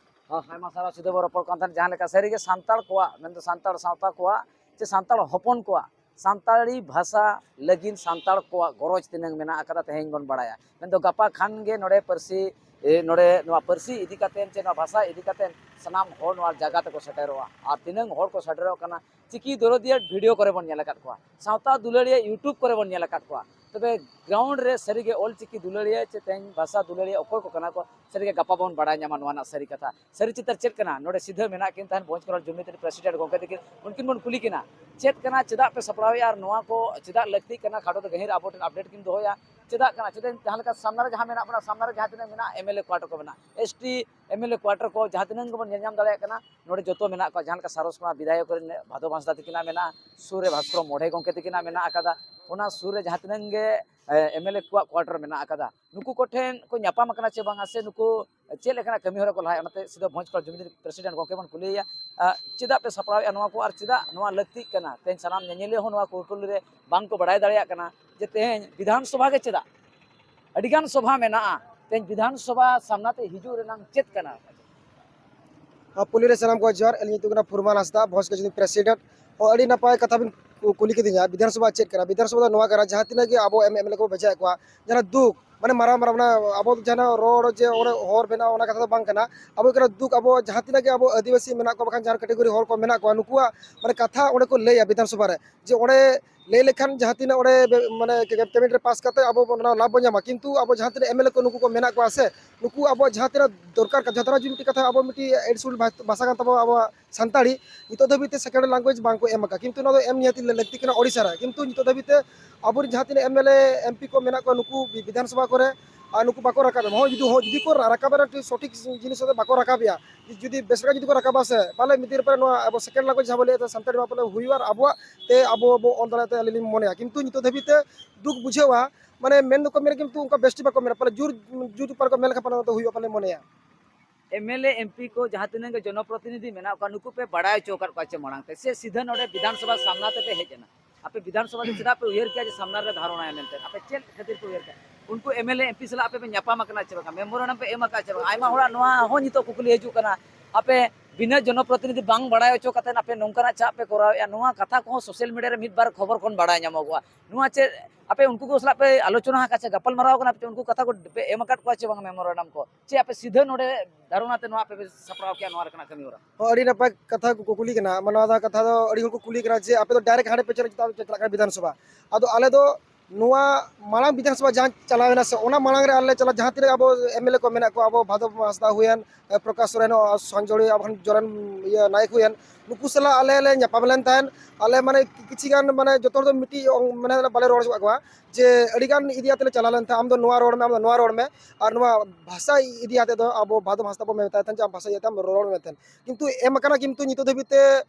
ᱦᱚᱸ, ᱟᱭᱢᱟ ᱥᱟᱨᱦᱟᱣ᱾ ᱥᱤᱫᱷᱟᱹ ᱵᱚ ᱨᱚᱯᱚᱲ ᱠᱟᱱ ᱛᱟᱦᱮᱸᱫ ᱡᱟᱦᱟᱸ ᱞᱮᱠᱟ ᱥᱟᱹᱨᱤᱜᱮ ᱥᱟᱱᱛᱟᱲ ᱠᱚᱣᱟᱜ, ᱢᱮᱱᱫᱚ ᱥᱟᱱᱛᱟᱲ ᱥᱟᱶᱛᱟ ᱠᱚᱣᱟᱜ ᱪᱮ ᱥᱟᱱᱛᱟᱲ ᱦᱚᱯᱚᱱ ᱠᱚᱣᱟᱜ ᱥᱟᱱᱛᱟᱲᱤ ᱵᱷᱟᱥᱟ ᱞᱟᱹᱜᱤᱫ ᱥᱟᱱᱛᱟᱲ ᱠᱚᱣᱟᱜ ᱜᱚᱨᱚᱡᱽ ᱛᱤᱱᱟᱹᱝ ᱢᱮᱱᱟᱜ ᱟᱠᱟᱫᱟ, ᱛᱮᱦᱮᱧ ᱵᱚᱱ ᱵᱟᱲᱟᱭᱟ᱾ ᱢᱮᱱᱫᱚ ᱜᱟᱯᱟ ᱠᱷᱟᱱ ᱜᱮ ᱱᱚᱰᱮ ᱯᱟᱹᱨᱥᱤ, ᱮ, ᱱᱚᱰᱮ ᱱᱚᱣᱟ ᱯᱟᱹᱨᱥᱤ ᱤᱫᱤ ᱠᱟᱛᱮ ᱪᱮ ᱱᱚᱣᱟ ᱵᱷᱟᱥᱟ ᱤᱫᱤ ᱠᱟᱛᱮ ᱥᱟᱱᱟᱢ ᱦᱚᱲ ᱱᱚᱣᱟ ᱡᱟᱭᱜᱟ ᱛᱮᱠᱚ ᱥᱮᱴᱮᱨᱚᱜᱼᱟ᱾ ᱟᱨ ᱛᱤᱱᱟᱹᱝ ᱦᱚᱲ ᱠᱚ ᱥᱮᱴᱮᱨᱚᱜ ᱠᱟᱱᱟ, ᱪᱤᱠᱤ ᱫᱚᱨᱚᱫᱤᱭᱟᱹ video ᱠᱚᱨᱮ ᱵᱚᱱ ᱧᱮᱞ ᱟᱠᱟᱫ ᱠᱚᱣᱟ, ᱥᱟᱶᱛᱟ ᱫᱩᱞᱟᱹᱲᱤᱭᱟᱹ YouTube ᱠᱚᱨᱮ ᱵᱚᱱ ᱧᱮᱞ ᱟᱠᱟᱫ ᱠᱚᱣᱟ᱾ ᱛᱚᱵᱮ ground ᱨᱮ ᱥᱟᱹᱨᱤᱜᱮ ᱚᱞ ᱪᱤᱠᱤ ᱫᱩᱞᱟᱹᱲᱤᱭᱟᱹ ᱪᱮ ᱛᱮᱦᱮᱧ ᱵᱷᱟᱥᱟ ᱫᱩᱞᱟᱹᱲᱤᱭᱟᱹ ᱚᱠᱚᱭ ᱠᱚ ᱠᱟᱱᱟ ᱠᱚ, ᱥᱟᱹᱨᱤᱜᱮ ᱜᱟᱯᱟ ᱵᱚᱱ ᱵᱟᱲᱟᱭ ᱧᱟᱢᱟ ᱱᱚᱣᱟ ᱨᱮᱱᱟᱜ ᱥᱟᱹᱨᱤ ᱠᱟᱛᱷᱟ᱾ ᱥᱟᱹᱨᱤ ᱪᱤᱛᱟᱹᱨ ᱪᱮᱫ ᱠᱟᱱᱟ? ᱱᱚᱰᱮ ᱥᱤᱫᱷᱟᱹ ᱢᱮᱱᱟᱜ ᱠᱤᱱ ᱛᱟᱦᱮᱸᱫ ᱵᱷᱚᱸᱡᱽ ᱠᱚᱨᱟᱞ ᱡᱩᱢᱤ ᱛᱟᱹᱨᱤ president ᱜᱚᱢᱠᱮ ᱛᱟᱹᱠᱤᱱ, ᱩᱱᱠᱤᱱ ᱵᱚᱱ ᱠᱩᱞᱤ ᱠᱤᱱᱟ, ᱪᱮᱫ ᱠᱟᱱᱟ, ᱪᱮᱫᱟᱜ ᱯᱮ ᱥᱟᱯᱲᱟᱣᱮᱫᱼᱟ ᱟᱨ ᱱᱚᱣᱟ ᱠᱚ ᱪᱮᱫᱟᱜ ᱞᱟᱹᱠᱛᱤᱜ ᱠᱟᱱᱟ? ᱠᱷᱟᱴᱚ ᱛᱮ ᱜᱟᱹᱦᱤᱨ ᱟᱵᱚ ᱴᱷᱮᱱ update ᱠᱤᱱ ᱫᱚᱦᱚᱭᱟ᱾ ᱪᱮᱫᱟᱜ ᱠᱟᱱᱟ? ᱪᱮᱫᱟᱜ ᱡᱟᱦᱟᱸ ᱞᱮᱠᱟ ᱥᱟᱢᱱᱟ ᱨᱮ ᱡᱟᱦᱟᱸ ᱢᱮᱱᱟᱜ ᱵᱚᱱᱟ, ᱥᱟᱢᱱᱟ ᱨᱮ ᱡᱟᱦᱟᱸ ᱛᱤᱱᱟᱹᱜ ᱢᱮᱱᱟᱜᱼᱟ, MLA quarter ᱠᱚ ᱢᱮᱱᱟᱜᱼᱟ, ST MLA quarter ᱠᱚ ᱡᱟᱦᱟᱸ ᱛᱤᱱᱟᱹᱜ ᱜᱮᱵᱚᱱ ᱧᱮᱞ ᱧᱟᱢ ᱫᱟᱲᱮᱭᱟᱜ ᱠᱟᱱᱟ, ᱱᱚᱰᱮ ᱡᱚᱛᱚ ᱢᱮᱱᱟᱜ ᱠᱚᱣᱟ᱾ ᱡᱟᱦᱟᱸ ᱞᱮᱠᱟ ᱥᱟᱨᱚᱥ ᱠᱷᱚᱱᱟᱜ ᱵᱤᱫᱷᱟᱭᱚᱠ ᱨᱮᱱ ᱵᱷᱟᱫᱚ ᱦᱟᱸᱥᱫᱟ ᱛᱟᱹᱠᱤᱱᱟᱜ ᱢᱮᱱᱟᱜᱼᱟ, ᱥᱩᱨ ᱨᱮ ᱵᱷᱟᱥᱠᱚᱨ ᱢᱚᱬᱮ ᱜᱚᱢᱠᱮ ᱛᱟᱹᱠᱤᱱᱟᱜ ᱢᱮᱱᱟᱜ ᱟᱠᱟᱫᱟ, ᱚᱱᱟ ᱥᱩᱨ ᱨᱮ ᱡᱟᱦᱟᱸ ᱛᱤᱱᱟᱹᱜ ᱜᱮ, ᱮ, MLA ᱠᱚᱣᱟᱜ quarter ᱢᱮᱱᱟᱜ ᱟᱠᱟᱫᱟ, ᱱᱩᱠᱩ ᱠᱚᱴᱷᱮᱱ ᱠᱚ ᱧᱟᱯᱟᱢ ᱟᱠᱟᱱᱟ ᱪᱮ ᱵᱟᱝᱟ, ᱥᱮ ᱱᱩᱠᱩ ᱪᱮᱫ ᱞᱮᱠᱟᱱᱟᱜ ᱠᱟᱹᱢᱤ ᱦᱚᱨᱟ ᱠᱚ ᱞᱟᱦᱟᱭᱟ? ᱚᱱᱟᱛᱮ ᱥᱤᱫᱷᱟᱹ ᱵᱷᱚᱸᱡᱽ ᱠᱚᱨᱟᱞ ᱡᱩᱢᱤ ᱛᱟᱹᱨᱤ president ᱜᱚᱢᱠᱮ ᱵᱚᱱ ᱠᱩᱞᱤᱭᱮᱭᱟ, ᱟ, ᱪᱮᱫᱟᱜ ᱯᱮ ᱥᱟᱯᱲᱟᱣᱮᱫᱼᱟ ᱱᱚᱣᱟ ᱠᱚ ᱟᱨ ᱪᱮᱫᱟᱜ ᱱᱚᱣᱟ ᱞᱟᱹᱠᱛᱤᱜ ᱠᱟᱱᱟ? ᱛᱮᱦᱮᱧ ᱥᱟᱱᱟᱢ ᱧᱮᱧᱮᱞᱤᱭᱟᱹ ᱦᱚᱸ ᱱᱚᱣᱟ ᱠᱩᱞ ᱠᱩᱞᱤ ᱨᱮ ᱵᱟᱝ ᱠᱚ ᱵᱟᱲᱟᱭ ᱫᱟᱲᱮᱭᱟᱜ ᱠᱟᱱᱟ ᱡᱮ ᱛᱮᱦᱮᱧ ᱵᱤᱫᱷᱟᱱ ᱥᱚᱵᱷᱟ ᱜᱮ ᱪᱮᱫᱟᱜ? ᱟᱹᱰᱤᱜᱟᱱ ᱥᱚᱵᱷᱟ ᱢᱮᱱᱟᱜᱼᱟ, ᱛᱮᱦᱮᱧ ᱵᱤᱫᱷᱟᱱ ᱥᱚᱵᱷᱟ ᱥᱟᱢᱱᱟ ᱛᱮ ᱦᱤᱡᱩᱜ ᱨᱮᱱᱟᱜ ᱪᱮᱫ ᱠᱟᱱᱟ? ᱟ, ᱯᱩᱭᱞᱩ ᱨᱮ ᱥᱟᱱᱟᱢ ᱠᱚ ᱡᱚᱦᱟᱨ᱾ ᱟᱹᱞᱤᱧ ᱧᱩᱛᱩᱢ ᱠᱟᱱᱟ ᱯᱷᱩᱨᱢᱟᱱ ᱦᱟᱸᱥᱫᱟ, ᱵᱷᱚᱸᱡᱽ ᱠᱚᱨᱟᱞ ᱡᱩᱢᱤ president᱾ ᱚ, ᱟᱹᱰᱤ ᱱᱟᱯᱟᱭ ᱠᱟᱛᱷᱟ ᱵᱤᱱ ᱠᱩ-, ᱠᱩᱞᱤ ᱠᱤᱫᱤᱧᱟ, ᱵᱤᱫᱷᱟᱱ ᱥᱚᱵᱷᱟ ᱪᱮᱫ ᱠᱟᱱᱟ? ᱵᱤᱫᱷᱟᱱ ᱥᱚᱵᱷᱟ ᱫᱚ ᱱᱚᱣᱟ ᱠᱟᱱᱟ, ᱡᱟᱦᱟᱸ ᱛᱤᱱᱟᱹᱜ ᱜᱮ ᱟᱵᱚ MLA ᱠᱚ ᱵᱷᱮᱡᱟᱭᱮᱫ ᱠᱚᱣᱟ, ᱡᱟᱦᱟᱸ ᱫᱩᱠ, ᱢᱟᱱᱮ ᱢᱟᱨᱟᱝ ᱢᱟᱨᱟᱝ ᱚᱱᱟ ᱟᱵᱚ ᱡᱟᱦᱟᱸ ᱨᱚᱲ ᱡᱮ ᱚᱸᱰᱮ ᱦᱚᱨ ᱵᱮᱱᱟᱣ, ᱚᱱᱟ ᱠᱟᱛᱷᱟ ᱫᱚ ᱵᱟᱝ ᱠᱟᱱᱟ᱾ ᱟᱵᱚ ᱠᱟᱱᱟ ᱫᱩᱠ, ᱟᱵᱚ ᱡᱟᱦᱟᱸ ᱛᱤᱱᱟᱹᱜ ᱜᱮ ᱟᱵᱚ ᱟᱹᱫᱤᱵᱟᱹᱥᱤ ᱢᱮᱱᱟᱜ ᱠᱚᱣᱟ, ᱵᱟᱠᱷᱟᱱ ᱡᱟᱦᱟᱸ category ᱦᱚᱲ ᱠᱚ ᱢᱮᱱᱟᱜ ᱠᱚᱣᱟ, ᱱᱩᱠᱩᱣᱟᱜ ᱢᱟᱱᱮ ᱠᱟᱛᱷᱟ ᱚᱸᱰᱮ ᱠᱚ ᱞᱟᱹᱭᱟ ᱵᱤᱫᱷᱟᱱ ᱥᱚᱵᱷᱟ ᱨᱮ, ᱡᱮ ᱚᱸᱰᱮ ᱞᱟᱹᱭ ᱞᱮᱠᱷᱟᱱ ᱡᱟᱦᱟᱸ ᱛᱤᱱᱟᱹᱜ ᱚᱸᱰᱮ ᱵᱮ-, ᱢᱟᱱᱮ ᱠᱮ-, cabinet ᱨᱮ pass ᱠᱟᱛᱮ ᱟᱵᱚ ᱵᱚᱱ ᱚᱱᱟ ᱞᱟᱵᱷ ᱵᱚᱱ ᱧᱟᱢᱟ, ᱠᱤᱱᱛᱩ ᱟᱵᱚ ᱡᱟᱦᱟᱸ ᱛᱤᱱᱟᱹᱜ MLA ᱠᱚ ᱱᱩᱠᱩ ᱠᱚ ᱢᱮᱱᱟᱜ ᱠᱚᱣᱟ ᱥᱮ, ᱱᱩᱠᱩ ᱟᱵᱚᱣᱟᱜ ᱡᱟᱦᱟᱸ ᱛᱤᱱᱟᱹᱜ ᱫᱚᱨᱠᱟᱨ, ᱡᱟᱦᱟᱸ ᱛᱤᱱᱟᱹᱜ ᱡᱩᱫᱤ ᱢᱤᱫᱴᱤᱡ ᱠᱟᱛᱷᱟ ᱟᱵᱚ ᱢᱤᱫᱴᱤᱡ eight schedule ᱵᱷᱟ-, ᱵᱷᱟᱥᱟ ᱠᱟᱱ ᱛᱟᱵᱚᱱᱟ ᱟᱵᱚᱣᱟᱜ ᱥᱟᱱᱛᱟᱲᱤ, ᱱᱤᱛᱚᱜ ᱫᱷᱟᱹᱵᱤᱡ ᱛᱮ second language ᱵᱟᱝ ᱠᱚ ᱮᱢ ᱟᱠᱟᱫᱟ, ᱠᱤᱱᱛᱩ ᱱᱚᱣᱟ ᱫᱚ ᱮᱢ ᱱᱤᱦᱟᱹᱛᱤ ᱞᱟᱹᱠᱛᱤ ᱠᱟᱱᱟ ᱳᱰᱤᱥᱟ ᱨᱮ, ᱠᱤᱱᱛᱩ ᱱᱤᱛᱚᱜ ᱫᱷᱟᱹᱵᱤᱡ ᱛᱮ ᱟᱵᱚᱨᱮᱱ ᱡᱟᱦᱟᱸ ᱛᱤᱱᱟᱹᱜ MLA, MP ᱠᱚ ᱢᱮᱱᱟᱜ ᱠᱚᱣᱟ, ᱱᱩᱠᱩ ᱵᱤ-, ᱵᱤᱫᱷᱟᱱ ᱥᱚᱵᱷᱟ ᱠᱚᱨᱮ ᱟᱨ ᱱᱩᱠᱩ ᱵᱟᱠᱚ ᱨᱟᱠᱟᱵᱮᱜᱼᱟ᱾ ᱦᱚᱸ, ᱡᱩᱫᱤ, ᱦᱚᱸ, ᱡᱩᱫᱤ ᱠᱚ ᱨᱟᱠᱟᱵᱮᱜᱼᱟ ᱴᱷᱤᱠ ᱥᱚᱴᱷᱤᱠ ᱡᱤᱱᱤᱥ ᱟᱛᱮ ᱵᱟᱠᱚ ᱨᱟᱠᱟᱵᱮᱜᱼᱟ, ᱡᱩᱫᱤ ᱵᱮᱥ ᱞᱮᱠᱟ ᱡᱩᱫᱤ ᱠᱚ ᱨᱟᱠᱟᱵᱟ ᱥᱮ, ᱯᱟᱞᱮ ᱢᱤᱫ ᱫᱤᱱ ᱯᱚᱨᱮ ᱱᱚᱣᱟ ᱟᱵᱚ ᱥᱮᱠᱮᱱᱰ ᱞᱮᱝᱜᱩᱭᱮᱡᱽ ᱡᱟᱦᱟᱸ ᱵᱚ ᱞᱟᱹᱭᱮᱫ ᱛᱟᱦᱮᱸ ᱥᱟᱱᱛᱟᱲᱤ, ᱱᱚᱣᱟ ᱯᱟᱞᱮ ᱦᱩᱭᱩᱜᱼᱟ ᱟᱨ ᱟᱵᱚᱣᱟᱜ ᱛᱮ ᱟᱵᱚ ᱵᱚ ᱚᱞ ᱫᱟᱲᱮᱭᱟᱜ ᱛᱮ ᱟᱹᱞᱤᱧ ᱞᱤᱧ ᱢᱚᱱᱮᱭᱟ᱾ ᱠᱤᱱᱛᱩ ᱱᱤᱛᱚᱜ ᱫᱷᱟᱹᱵᱤᱡ ᱛᱮ ᱫᱩᱠ ᱵᱩᱡᱷᱟᱹᱣᱟ, ᱢᱟᱱᱮ ᱢᱮᱱ ᱫᱚᱠᱚ ᱢᱮᱱᱟ, ᱠᱤᱱᱛᱩ ᱚᱱᱠᱟ ᱵᱮᱥ ᱴᱷᱤᱠ ᱵᱟᱠᱚ ᱢᱮᱱᱟ᱾ ᱯᱟᱞᱮ ᱡᱳᱨ, ᱡᱳᱨ ᱯᱟᱨ ᱠᱚ ᱢᱮᱱ ᱞᱮᱠᱷᱟᱱ ᱯᱟᱞᱮ ᱚᱱᱟ ᱫᱚ ᱦᱩᱭᱩᱜᱼᱟ ᱯᱟᱞᱮ ᱢᱚᱱᱮᱭᱟ᱾ M L A, M P ᱠᱚ ᱡᱟᱦᱟᱸ ᱛᱤᱱᱟᱹᱜ ᱜᱮ ᱡᱚᱱᱚᱯᱨᱚᱛᱤᱱᱤᱫᱷᱤ ᱢᱮᱱᱟᱜ ᱠᱚᱣᱟ, ᱱᱩᱠᱩ ᱯᱮ ᱵᱟᱲᱟᱭ ᱦᱚᱪᱚ ᱟᱠᱟᱫ ᱠᱚᱣᱟ ᱪᱮ ᱢᱟᱲᱟᱝ ᱛᱮ, ᱥᱮ ᱥᱤᱫᱷᱟᱹ ᱱᱚᱰᱮ ᱵᱤᱫᱷᱟᱱ ᱥᱚᱵᱷᱟ ᱥᱟᱢᱱᱟ ᱛᱮᱯᱮ ᱦᱮᱡ ᱮᱱᱟ? ᱟᱯᱮ ᱵᱤᱫᱷᱟᱱ ᱥᱚᱵᱷᱟ ᱨᱮ ᱪᱮᱫᱟᱜ ᱯᱮ ᱩᱭᱦᱟᱹᱨ ᱠᱮᱜᱼᱟ ᱡᱮ ᱥᱟᱢᱱᱟ ᱨᱮ ᱫᱷᱟᱨᱚᱱᱟᱭᱟ ᱢᱮᱱᱛᱮ? ᱟᱯᱮ ᱪᱮᱫ ᱠᱷᱟᱹᱛᱤᱨ ᱯᱮ ᱩᱭᱦᱟᱹᱨ ᱠᱮᱜᱼᱟ? ᱩᱱᱠᱩ M L A, M P ᱥᱟᱞᱟᱜ ᱟᱯᱮ ᱯᱮ ᱧᱟᱯᱟᱢ ᱟᱠᱟᱱᱟ ᱪᱮ ᱵᱟᱝᱟ? ᱢᱮᱢᱳᱨᱮᱱᱰᱟᱢ ᱯᱮ ᱮᱢ ᱟᱠᱟᱫᱼᱟ ᱪᱮ ᱵᱟᱝᱟ? ᱟᱭᱢᱟ ᱦᱚᱲᱟᱜ ᱱᱚᱣᱟ ᱦᱚᱸ ᱱᱤᱛᱚᱜ ᱠᱩᱠᱞᱤ ᱦᱤᱡᱩᱜ ᱠᱟᱱᱟ, ᱟᱯᱮ ᱵᱤᱱᱟᱹ ᱡᱚᱱᱚᱯᱨᱚᱛᱤᱱᱤᱫᱷᱤ ᱵᱟᱝ ᱵᱟᱲᱟᱭ ᱦᱚᱪᱚ ᱠᱟᱛᱮᱫ ᱟᱯᱮ ᱱᱚᱝᱠᱟᱱᱟᱜ ᱪᱟᱯ ᱯᱮ ᱠᱚᱨᱟᱣᱮᱫᱼᱟ᱾ ᱱᱚᱣᱟ ᱠᱟᱛᱷᱟ ᱠᱚᱦᱚᱸ ᱥᱳᱥᱟᱞ ᱢᱤᱰᱤᱭᱟ ᱨᱮ ᱢᱤᱫ ᱵᱟᱨ ᱠᱷᱚᱵᱚᱨ ᱠᱷᱚᱱ ᱵᱟᱲᱟᱭ ᱧᱟᱢᱚᱜᱚᱜᱼᱟ᱾ ᱱᱚᱣᱟ ᱪᱮᱫ ᱟᱯᱮ ᱩᱱᱠᱩ ᱠᱚ ᱥᱟᱞᱟᱜ ᱯᱮ ᱟᱞᱳᱪᱚᱱᱟ ᱟᱠᱟᱫ ᱪᱮ ᱜᱟᱯᱟᱞ ᱢᱟᱨᱟᱣ ᱟᱠᱟᱱᱟ ᱯᱮ ᱪᱮ? ᱩᱱᱠᱩ ᱠᱟᱛᱷᱟ ᱠᱚ ᱯᱮ ᱮᱢ ᱟᱠᱟᱫ ᱠᱚᱣᱟ ᱪᱮ ᱵᱟᱝᱟ ᱢᱮᱢᱳᱨᱮᱱᱰᱟᱢ ᱠᱚ? ᱪᱮ ᱟᱯᱮ ᱥᱤᱫᱷᱟᱹ ᱱᱚᱰᱮ ᱫᱷᱟᱨᱚᱱᱟ ᱛᱮ ᱱᱚᱣᱟ ᱯᱮ ᱥᱟᱯᱲᱟᱣ ᱠᱮᱜᱼᱟ ᱱᱚᱣᱟ ᱞᱮᱠᱟᱱᱟᱜ ᱠᱟᱹᱢᱤ ᱦᱚᱨᱟ? ᱦᱚᱸ, ᱟᱹᱰᱤ ᱱᱟᱯᱟᱭ ᱠᱟᱛᱷᱟ ᱠᱚ ᱠᱩᱠᱞᱤ ᱠᱟᱱᱟ᱾ ᱢᱟᱱᱮ, ᱱᱚᱣᱟ ᱫᱚ ᱠᱟᱛᱷᱟ ᱫᱚ ᱟᱹᱰᱤ ᱦᱚᱲ ᱠᱚ ᱠᱩᱞᱤ ᱠᱟᱱᱟ ᱡᱮ ᱟᱯᱮ ᱫᱚ ᱰᱟᱭᱨᱮᱠᱴ ᱦᱟᱸᱰᱮ ᱯᱮ ᱪᱟᱞᱟᱜ, ᱪᱟᱞᱟᱜ ᱠᱟᱱᱟ ᱵᱤᱫᱷᱟᱱ ᱥᱚᱵᱷᱟ᱾ ᱟᱫᱚ ᱟᱞᱮ ᱫᱚ ᱱᱚᱣᱟ ᱢᱟᱲᱟᱝ ᱵᱤᱫᱷᱟᱱ ᱥᱚᱵᱷᱟ ᱡᱟᱦᱟᱸ ᱪᱟᱞᱟᱣ ᱮᱱᱟ ᱥᱮ, ᱚᱱᱟ ᱢᱟᱲᱟᱝ ᱨᱮ ᱟᱞᱮ ᱪᱟᱞᱟᱜ ᱡᱟᱦᱟᱸ ᱛᱤᱱᱟᱹᱜ ᱟᱵᱚ ᱮᱢ ᱮᱞ ᱮ ᱠᱚ ᱢᱮᱱᱟᱜ ᱠᱚᱣᱟ, ᱟᱵᱚ ᱵᱷᱟᱫᱚᱵ ᱦᱟᱸᱥᱫᱟ ᱦᱩᱭᱮᱱ, ᱯᱨᱚᱠᱟᱥ ᱥᱚᱨᱮᱱ, ᱥᱚᱧᱡᱚᱭ, ᱟᱵᱚ ᱡᱚᱨᱮᱱ, ᱤᱭᱟᱹ, ᱱᱟᱭᱮᱠ ᱦᱩᱭᱮᱱ, ᱱᱩᱠᱩ ᱥᱟᱞᱟᱜ ᱟᱞᱮ ᱞᱮ ᱧᱟᱯᱟᱢ ᱞᱮᱱ ᱛᱟᱦᱮᱸᱫ᱾ ᱟᱞᱮ ᱢᱟᱱᱮ ᱠᱤᱪᱷᱤ ᱜᱟᱱ ᱢᱟᱱᱮ ᱡᱚᱛᱚ ᱦᱚᱲ ᱫᱚ ᱢᱤᱫᱴᱤᱡ ᱚᱝ-, ᱢᱟᱱᱮ ᱵᱟᱞᱮ ᱨᱚᱲ ᱦᱚᱪᱚ ᱠᱟᱜ ᱠᱚᱣᱟ ᱡᱮ ᱟᱹᱰᱤ ᱜᱟᱱ ᱤᱫᱤ ᱟᱛᱮ ᱞᱮ ᱪᱟᱞᱟᱣ ᱞᱮᱱ ᱛᱟᱦᱮᱸᱫ, ᱟᱢ ᱫᱚ ᱱᱚᱣᱟ ᱨᱚᱲ ᱢᱮ, ᱟᱢ ᱫᱚ ᱱᱚᱣᱟ ᱨᱚᱲ ᱢᱮ, ᱟᱨ ᱱᱚᱣᱟ ᱵᱷᱟᱥᱟ ᱤᱫᱤ ᱟᱛᱮ ᱫᱚ ᱟᱵᱚ ᱵᱷᱟᱫᱚᱵ ᱦᱟᱸᱥᱫᱟ ᱵᱚ ᱢᱮᱛᱟᱭ ᱛᱟᱦᱮᱸᱫ ᱡᱮ ᱟᱢ ᱵᱷᱟᱥᱟ ᱤᱫᱤ ᱟᱛᱮ ᱟᱢ ᱨᱚᱲ ᱢᱮ ᱛᱟᱦᱮᱸᱫ᱾ ᱠᱤᱱᱛᱩ ᱮᱢ ᱟᱠᱟᱱᱟ, ᱠᱤᱱᱛᱩ ᱱᱤᱛᱚᱜ ᱫᱷᱟᱹᱵᱤᱡ ᱛᱮ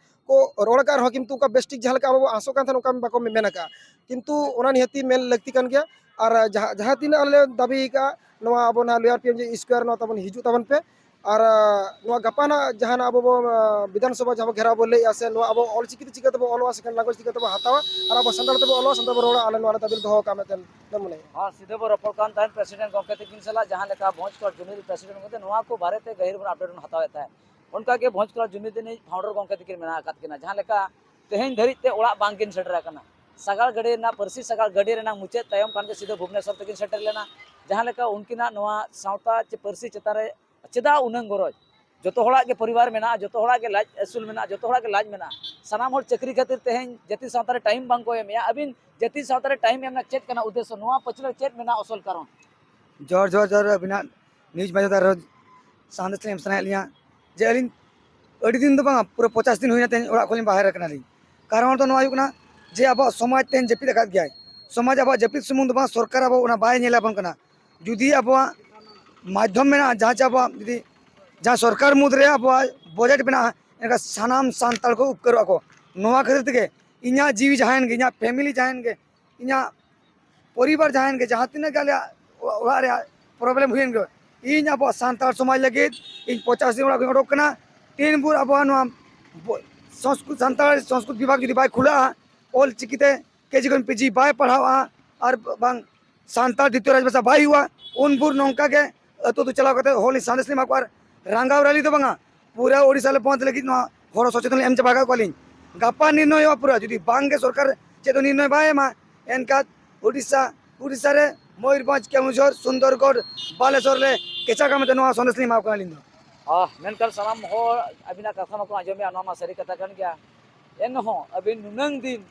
ᱠᱚ ᱨᱚᱲ ᱟᱠᱟᱫ ᱨᱮᱦᱚᱸ, ᱠᱤᱱᱛᱩ ᱚᱱᱠᱟ ᱵᱮᱥ ᱴᱷᱤᱠ ᱡᱟᱦᱟᱸ ᱞᱮᱠᱟ ᱟᱵᱚ ᱵᱚ ᱟᱸᱥᱚᱜ ᱠᱟᱱ ᱛᱟᱦᱮᱸᱫ, ᱚᱱᱠᱟ ᱵᱟᱠᱚ ᱢᱮ-, ᱢᱮᱱ ᱟᱠᱟᱫᱼᱟ᱾ ᱠᱤᱱᱛᱩ ᱚᱱᱟ ᱱᱤᱦᱟᱹᱛᱤ ᱢᱮᱱ ᱞᱟᱹᱠᱛᱤ ᱠᱟᱱ ᱜᱮᱭᱟ᱾ ᱟᱨ ᱡᱟᱦᱟᱸ, ᱡᱟᱦᱟᱸ ᱛᱤᱱᱟᱹᱜ ᱟᱞᱮ ᱞᱮ ᱫᱟᱹᱵᱤ ᱟᱠᱟᱫᱼᱟ, ᱱᱚᱣᱟ ᱟᱵᱚ ᱱᱟᱦᱟᱜ ᱞᱳᱭᱟᱨ ᱯᱤ ᱮᱢ ᱡᱤ ᱥᱠᱚᱭᱟᱨ, ᱱᱚᱣᱟ ᱛᱟᱵᱚᱱ ᱦᱤᱡᱩᱜ ᱛᱟᱵᱚᱱ ᱯᱮ᱾ ᱟᱨ, ᱟᱨ ᱱᱚᱣᱟ ᱜᱟᱯᱟ ᱱᱟᱦᱟᱜ ᱡᱟᱦᱟᱸ ᱱᱟᱜ ᱟᱵᱚ ᱵᱚ, ᱟᱨ, ᱵᱤᱫᱷᱟᱱ ᱥᱚᱵᱷᱟ ᱡᱟᱦᱟᱸ ᱵᱚ ᱜᱷᱮᱨᱟᱣ ᱵᱚ ᱞᱟᱹᱭᱮᱫᱼᱟ, ᱥᱮ ᱱᱚᱣᱟ ᱟᱵᱚ ᱚᱞ ᱪᱤᱠᱤ ᱛᱮ ᱪᱤᱠᱟᱹ ᱛᱮᱵᱚ ᱚᱞᱚᱜᱼᱟ, second language ᱪᱤᱠᱟᱹ ᱛᱮᱵᱚ ᱦᱟᱛᱟᱣᱟ, ᱟᱨ ᱟᱵᱚ ᱥᱟᱱᱛᱟᱲ ᱛᱮᱵᱚ ᱚᱞᱚᱜᱼᱟ, ᱥᱟᱱᱛᱟᱲ ᱵᱚ ᱨᱚᱲᱟ, ᱟᱞᱮ ᱱᱚᱣᱟ ᱨᱮ ᱫᱟᱹᱵᱤ ᱞᱮ ᱫᱚᱦᱚ ᱟᱠᱟᱫᱼᱟ ᱢᱮᱱᱛᱮ ᱞᱮ ᱢᱚᱱᱮᱭᱟ᱾ ᱦᱚᱸ, ᱥᱤᱫᱷᱟᱹ ᱵᱚ ᱨᱚᱯᱚᱲ ᱠᱟᱱ ᱛᱟᱦᱮᱸᱫ ᱯᱨᱮᱥᱤᱰᱮᱱᱴ ᱜᱚᱢᱠᱮ ᱛᱟᱹᱠᱤᱱ ᱥᱟᱞᱟᱜ, ᱡᱟᱦᱟᱸ ᱞᱮᱠᱟ ᱵᱷᱚᱸᱡᱽ ᱠᱚᱞ ᱡᱩᱢᱤ ᱨᱮ ᱯᱨᱮᱥᱤᱰᱮᱱᱴ ᱜᱚᱢᱠᱮ, ᱱᱚᱣᱟ ᱠᱚ ᱵᱟᱨᱮ ᱛᱮ ᱜᱟᱹᱦᱤᱨ ᱵᱚᱱ ᱟᱯᱰᱮᱴ ᱵᱚᱱ ᱦᱟᱛᱟᱣᱮᱫ ᱛᱟᱦᱮᱸᱫ᱾ ᱚᱱᱠᱟ ᱜᱮ ᱵᱷᱚᱸᱡᱽ ᱠᱚᱞ ᱡᱩᱢᱤ ᱨᱤᱱᱤᱡ ᱯᱷᱟᱣᱩᱱᱰᱟᱨ ᱜᱚᱢᱠᱮ ᱛᱟᱹᱠᱤᱱ ᱢᱮᱱᱟᱜ ᱟᱠᱟᱫ ᱠᱤᱱᱟ, ᱡᱟᱦᱟᱸ ᱞᱮᱠᱟ ᱛᱮᱦᱮᱧ ᱫᱷᱟᱹᱨᱤᱡ ᱛᱮ ᱚᱲᱟᱜ ᱵᱟᱝ ᱠᱤᱱ ᱥᱮᱴᱮᱨ ᱟᱠᱟᱱᱟ᱾ ᱥᱟᱜᱟᱲ ᱜᱟᱹᱰᱤ ᱨᱮᱱᱟᱜ, ᱯᱟᱹᱨᱥᱤ ᱥᱟᱜᱟᱲ ᱜᱟᱹᱰᱤ ᱨᱮᱱᱟᱜ ᱢᱩᱪᱟᱹᱫ ᱛᱟᱭᱚᱢ ᱠᱷᱟᱱ ᱜᱮ ᱥᱤᱫᱷᱟᱹ ᱵᱷᱩᱵᱽᱱᱮᱥᱚᱨ ᱛᱮᱠᱤᱱ ᱥᱮᱴᱮᱨ ᱞᱮᱱᱟ᱾ ᱡᱟᱦᱟᱸ ᱞᱮᱠᱟ ᱩᱱᱠᱤᱱᱟᱜ ᱱᱚᱣᱟ ᱥᱟᱶᱛᱟ ᱪᱮ ᱯᱟᱹᱨᱥᱤ ᱪᱮᱛᱟᱱ ᱨᱮ ᱪᱮᱫᱟᱜ ᱩᱱᱟᱹᱝ ᱜᱚᱨᱚᱡᱽ? ᱡᱚᱛᱚ ᱦᱚᱲᱟᱜ ᱜᱮ ᱯᱚᱨᱤᱵᱟᱨ ᱢᱮᱱᱟᱜᱼᱟ, ᱡᱚᱛᱚ ᱦᱚᱲᱟᱜ ᱜᱮ ᱞᱟᱡ ᱟᱹᱥᱩᱞ ᱢᱮᱱᱟᱜᱼᱟ, ᱡᱚᱛᱚ ᱦᱚᱲᱟᱜ ᱜᱮ ᱞᱟᱡ ᱢᱮᱱᱟᱜᱼᱟ᱾ ᱥᱟᱱᱟᱢ ᱦᱚᱲ ᱪᱟᱹᱠᱨᱤ ᱠᱷᱟᱹᱛᱤᱨ ᱛᱮᱦᱮᱧ ᱡᱟᱹᱛᱤ ᱥᱟᱶᱛᱟ ᱨᱮ ᱴᱟᱭᱤᱢ ᱵᱟᱝ ᱠᱚ ᱮᱢᱮᱜᱼᱟ᱾ ᱟᱹᱵᱤᱱ ᱡᱟᱹᱛᱤ ᱥᱟᱶᱛᱟ ᱨᱮ ᱴᱟᱭᱤᱢ ᱮᱢ ᱨᱮᱱᱟᱜ ᱪᱮᱫ ᱠᱟᱱᱟ ᱩᱫᱽᱫᱮᱥᱥᱚ? ᱱᱚᱣᱟ ᱯᱟᱹᱪᱷᱞᱟᱹ ᱪᱮᱫ ᱢᱮᱱᱟᱜᱼᱟ ᱟᱥᱚᱞ ᱠᱟᱨᱚᱱ? ᱡᱚᱦᱟᱨ, ᱡᱚᱦᱟᱨ, ᱡᱚᱦᱟᱨ᱾ ᱟᱹᱵᱤᱱᱟᱜ ᱱᱤᱭᱩᱡᱽ ᱢᱟᱫᱽᱫᱷᱚᱢ ᱛᱮ ᱟᱨᱦᱚᱸ ᱥᱟᱸᱫᱮᱥ ᱞᱤᱧ ᱮᱢ ᱥᱟᱱᱟᱭᱮᱫ ᱞᱤᱧᱟ ᱡᱮ ᱟᱹᱞᱤᱧ ᱟᱹᱰᱤ ᱫᱤᱱ ᱫᱚ ᱵᱟᱝᱟ, ᱯᱩᱨᱟᱹ ᱯᱚᱸᱪᱟᱥ ᱫᱤᱱ ᱦᱩᱭᱱᱟ ᱛᱮᱦᱮᱧ ᱚᱲᱟᱜ ᱠᱷᱚᱱ ᱞᱤᱧ ᱵᱟᱦᱮᱨ ᱟᱠᱟᱱᱟᱞᱤᱧ᱾ ᱠᱟᱨᱚᱱ ᱫᱚ ᱱᱚᱣᱟ ᱦᱩᱭᱩᱜ ᱠᱟᱱᱟ ᱡᱮ ᱟᱵᱚᱣᱟᱜ ᱥᱚᱢᱟᱡᱽ ᱛᱮᱦᱮᱧ ᱡᱟᱹᱯᱤᱫ ᱟᱠᱟᱫ ᱜᱮᱭᱟᱭ᱾ ᱥᱚᱢᱟᱡᱽ ᱟᱵᱚᱣᱟᱜ ᱡᱟᱹᱯᱤᱫ ᱥᱩᱢᱩᱝ ᱫᱚ ᱵᱟᱝ, ᱥᱚᱨᱠᱟᱨ ᱟᱵᱚ ᱚᱱᱟ ᱵᱟᱭ ᱧᱮᱞ ᱟᱵᱚᱱ ᱠᱟᱱᱟ᱾ ᱡᱩᱫᱤ ᱟᱵᱚᱣᱟᱜ ᱢᱟᱫᱽᱫᱷᱚᱢ ᱢᱮᱱᱟᱜᱼᱟ, ᱡᱟᱦᱟᱸ ᱪᱮ ᱟᱵᱚᱣᱟᱜ ᱡᱩᱫᱤ ᱡᱟᱦᱟᱸ ᱥᱚᱨᱠᱟᱨ ᱢᱩᱫᱽᱨᱮ ᱟᱵᱚᱣᱟᱜ ᱵᱟᱡᱮᱴ ᱢᱮᱱᱟᱜᱼᱟ, ᱮᱱᱠᱷᱟᱱ ᱥᱟᱱᱟᱢ ᱥᱟᱱᱛᱟᱲ ᱠᱚ ᱩᱯᱠᱟᱹᱨᱚᱜᱼᱟ ᱠᱚ᱾ ᱱᱚᱣᱟ ᱠᱷᱟᱹᱛᱤᱨ ᱛᱮᱜᱮ ᱤᱧᱟᱹᱜ ᱡᱤᱣᱤ ᱡᱟᱦᱟᱸᱭᱮᱱ ᱜᱮ, ᱤᱧᱟᱹᱜ ᱯᱷᱮᱢᱤᱞᱤ ᱡᱟᱦᱟᱸᱭᱮᱱ ᱜᱮ, ᱤᱧᱟᱹᱜ ᱯᱚᱨᱤᱵᱟᱨ ᱡᱟᱦᱟᱸᱭᱮᱱ ᱜᱮ, ᱡᱟᱦᱟᱸ ᱛᱤᱱᱟᱹᱜ ᱜᱮ ᱟᱞᱮᱭᱟᱜ ᱚᱲᱟᱜ ᱨᱮᱭᱟᱜ ᱯᱨᱚᱵᱞᱮᱢ ᱦᱩᱭᱮᱱ ᱜᱮ, ᱤᱧ ᱟᱵᱚᱣᱟᱜ ᱥᱟᱱᱛᱟᱲ ᱥᱚᱢᱟᱡᱽ ᱞᱟᱹᱜᱤᱫ ᱤᱧ ᱯᱚᱪᱟᱥ ᱫᱤᱱ ᱚᱲᱟᱜ ᱠᱷᱚᱱ ᱚᱰᱚᱠ ᱠᱟᱱᱟ᱾ ᱛᱤᱱ ᱵᱷᱳᱨ ᱟᱵᱚᱣᱟᱜ ᱱᱚᱣᱟ ᱵᱚ-, ᱥᱚᱝᱥᱠᱨᱤᱛ, ᱥᱟᱱᱛᱟᱲ ᱥᱚᱝᱥᱠᱨᱤᱛ ᱵᱤᱵᱷᱟᱜᱽ ᱡᱩᱫᱤ ᱵᱟᱭ ᱠᱷᱩᱞᱟᱹᱜᱼᱟ, ᱚᱞ ᱪᱤᱠᱤᱛᱮ ᱠᱮᱡᱤ ᱠᱷᱚᱱ ᱯᱤᱡᱤ ᱵᱟᱭ ᱯᱟᱲᱦᱟᱣᱟ, ᱟᱨ ᱵᱟᱝ ᱥᱟᱱᱛᱟᱲ ᱫᱤᱛᱤᱭᱚ ᱨᱟᱡᱽᱵᱷᱟᱥᱟ ᱵᱟᱭ ᱦᱩᱭᱩᱜᱼᱟ, ᱩᱱ ᱵᱷᱳᱨ ᱱᱚᱝᱠᱟ ᱜᱮ ᱟᱹᱛᱩ ᱟᱹᱛᱩ ᱪᱟᱞᱟᱣ ᱠᱟᱛᱮ ᱦᱚᱲ ᱞᱤᱧ ᱥᱟᱸᱫᱮᱥ ᱞᱤᱧ ᱮᱢᱟ ᱠᱚᱣᱟ᱾ ᱟᱨ ᱨᱟᱸᱜᱟᱣ ᱨᱟᱞᱤ ᱫᱚ ᱵᱟᱝᱟ, ᱯᱩᱨᱟᱹ ᱳᱰᱤᱥᱟ ᱞᱮ ᱵᱚᱱᱫ ᱞᱟᱹᱜᱤᱫ ᱱᱚᱣᱟ ᱦᱚᱲ ᱥᱚᱪᱮᱛᱚᱱ ᱞᱤᱧ ᱮᱢ ᱪᱟᱵᱟ ᱟᱠᱟᱫ ᱠᱚᱣᱟᱞᱤᱧ᱾ ᱜᱟᱯᱟ ᱱᱤᱨᱱᱚᱭᱚᱜᱼᱟ ᱯᱩᱨᱟᱹ, ᱡᱩᱫᱤ ᱵᱟᱝ ᱜᱮ ᱥᱚᱨᱠᱟᱨ ᱪᱮᱫ ᱦᱚᱸ ᱱᱤᱨᱱᱚᱭ ᱵᱟᱭ ᱮᱢᱟ, ᱮᱱᱠᱷᱟᱱ ᱳᱰᱤᱥᱟ, ᱳᱰᱤᱥᱟ ᱨᱮ ᱢᱚᱭᱩᱨᱵᱷᱚᱸᱡᱽ, ᱠᱮᱣᱚᱱᱡᱷᱚᱨ, ᱥᱩᱱᱫᱚᱨᱜᱚᱲ, ᱵᱟᱞᱮᱥᱚᱨ ᱞᱮ ᱠᱮᱪᱟᱜᱟ ᱢᱮᱱᱛᱮ ᱱᱚᱣᱟ ᱥᱟᱸᱫᱮᱥ ᱞᱤᱧ ᱮᱢᱟ ᱠᱚ ᱠᱟᱱᱟ ᱟᱹᱞᱤᱧ ᱫᱚ᱾ ᱟᱦ, ᱢᱮᱱᱠᱷᱟᱱ ᱥᱟᱱᱟᱢ ᱦᱚᱲ ᱟᱹᱵᱤᱱᱟᱜ ᱠᱟᱛᱷᱟ ᱢᱟᱠᱚ ᱟᱸᱡᱚᱢᱮᱜᱼᱟ, ᱱᱚᱣᱟ ᱢᱟ ᱥᱟᱹᱨᱤ ᱠᱟᱛᱷᱟ ᱠᱟᱱ ᱜᱮᱭᱟ᱾ ᱮᱱᱦᱚᱸ ᱟᱹᱵᱤᱱ ᱱᱩᱱᱟᱹᱝ ᱫᱤᱱ,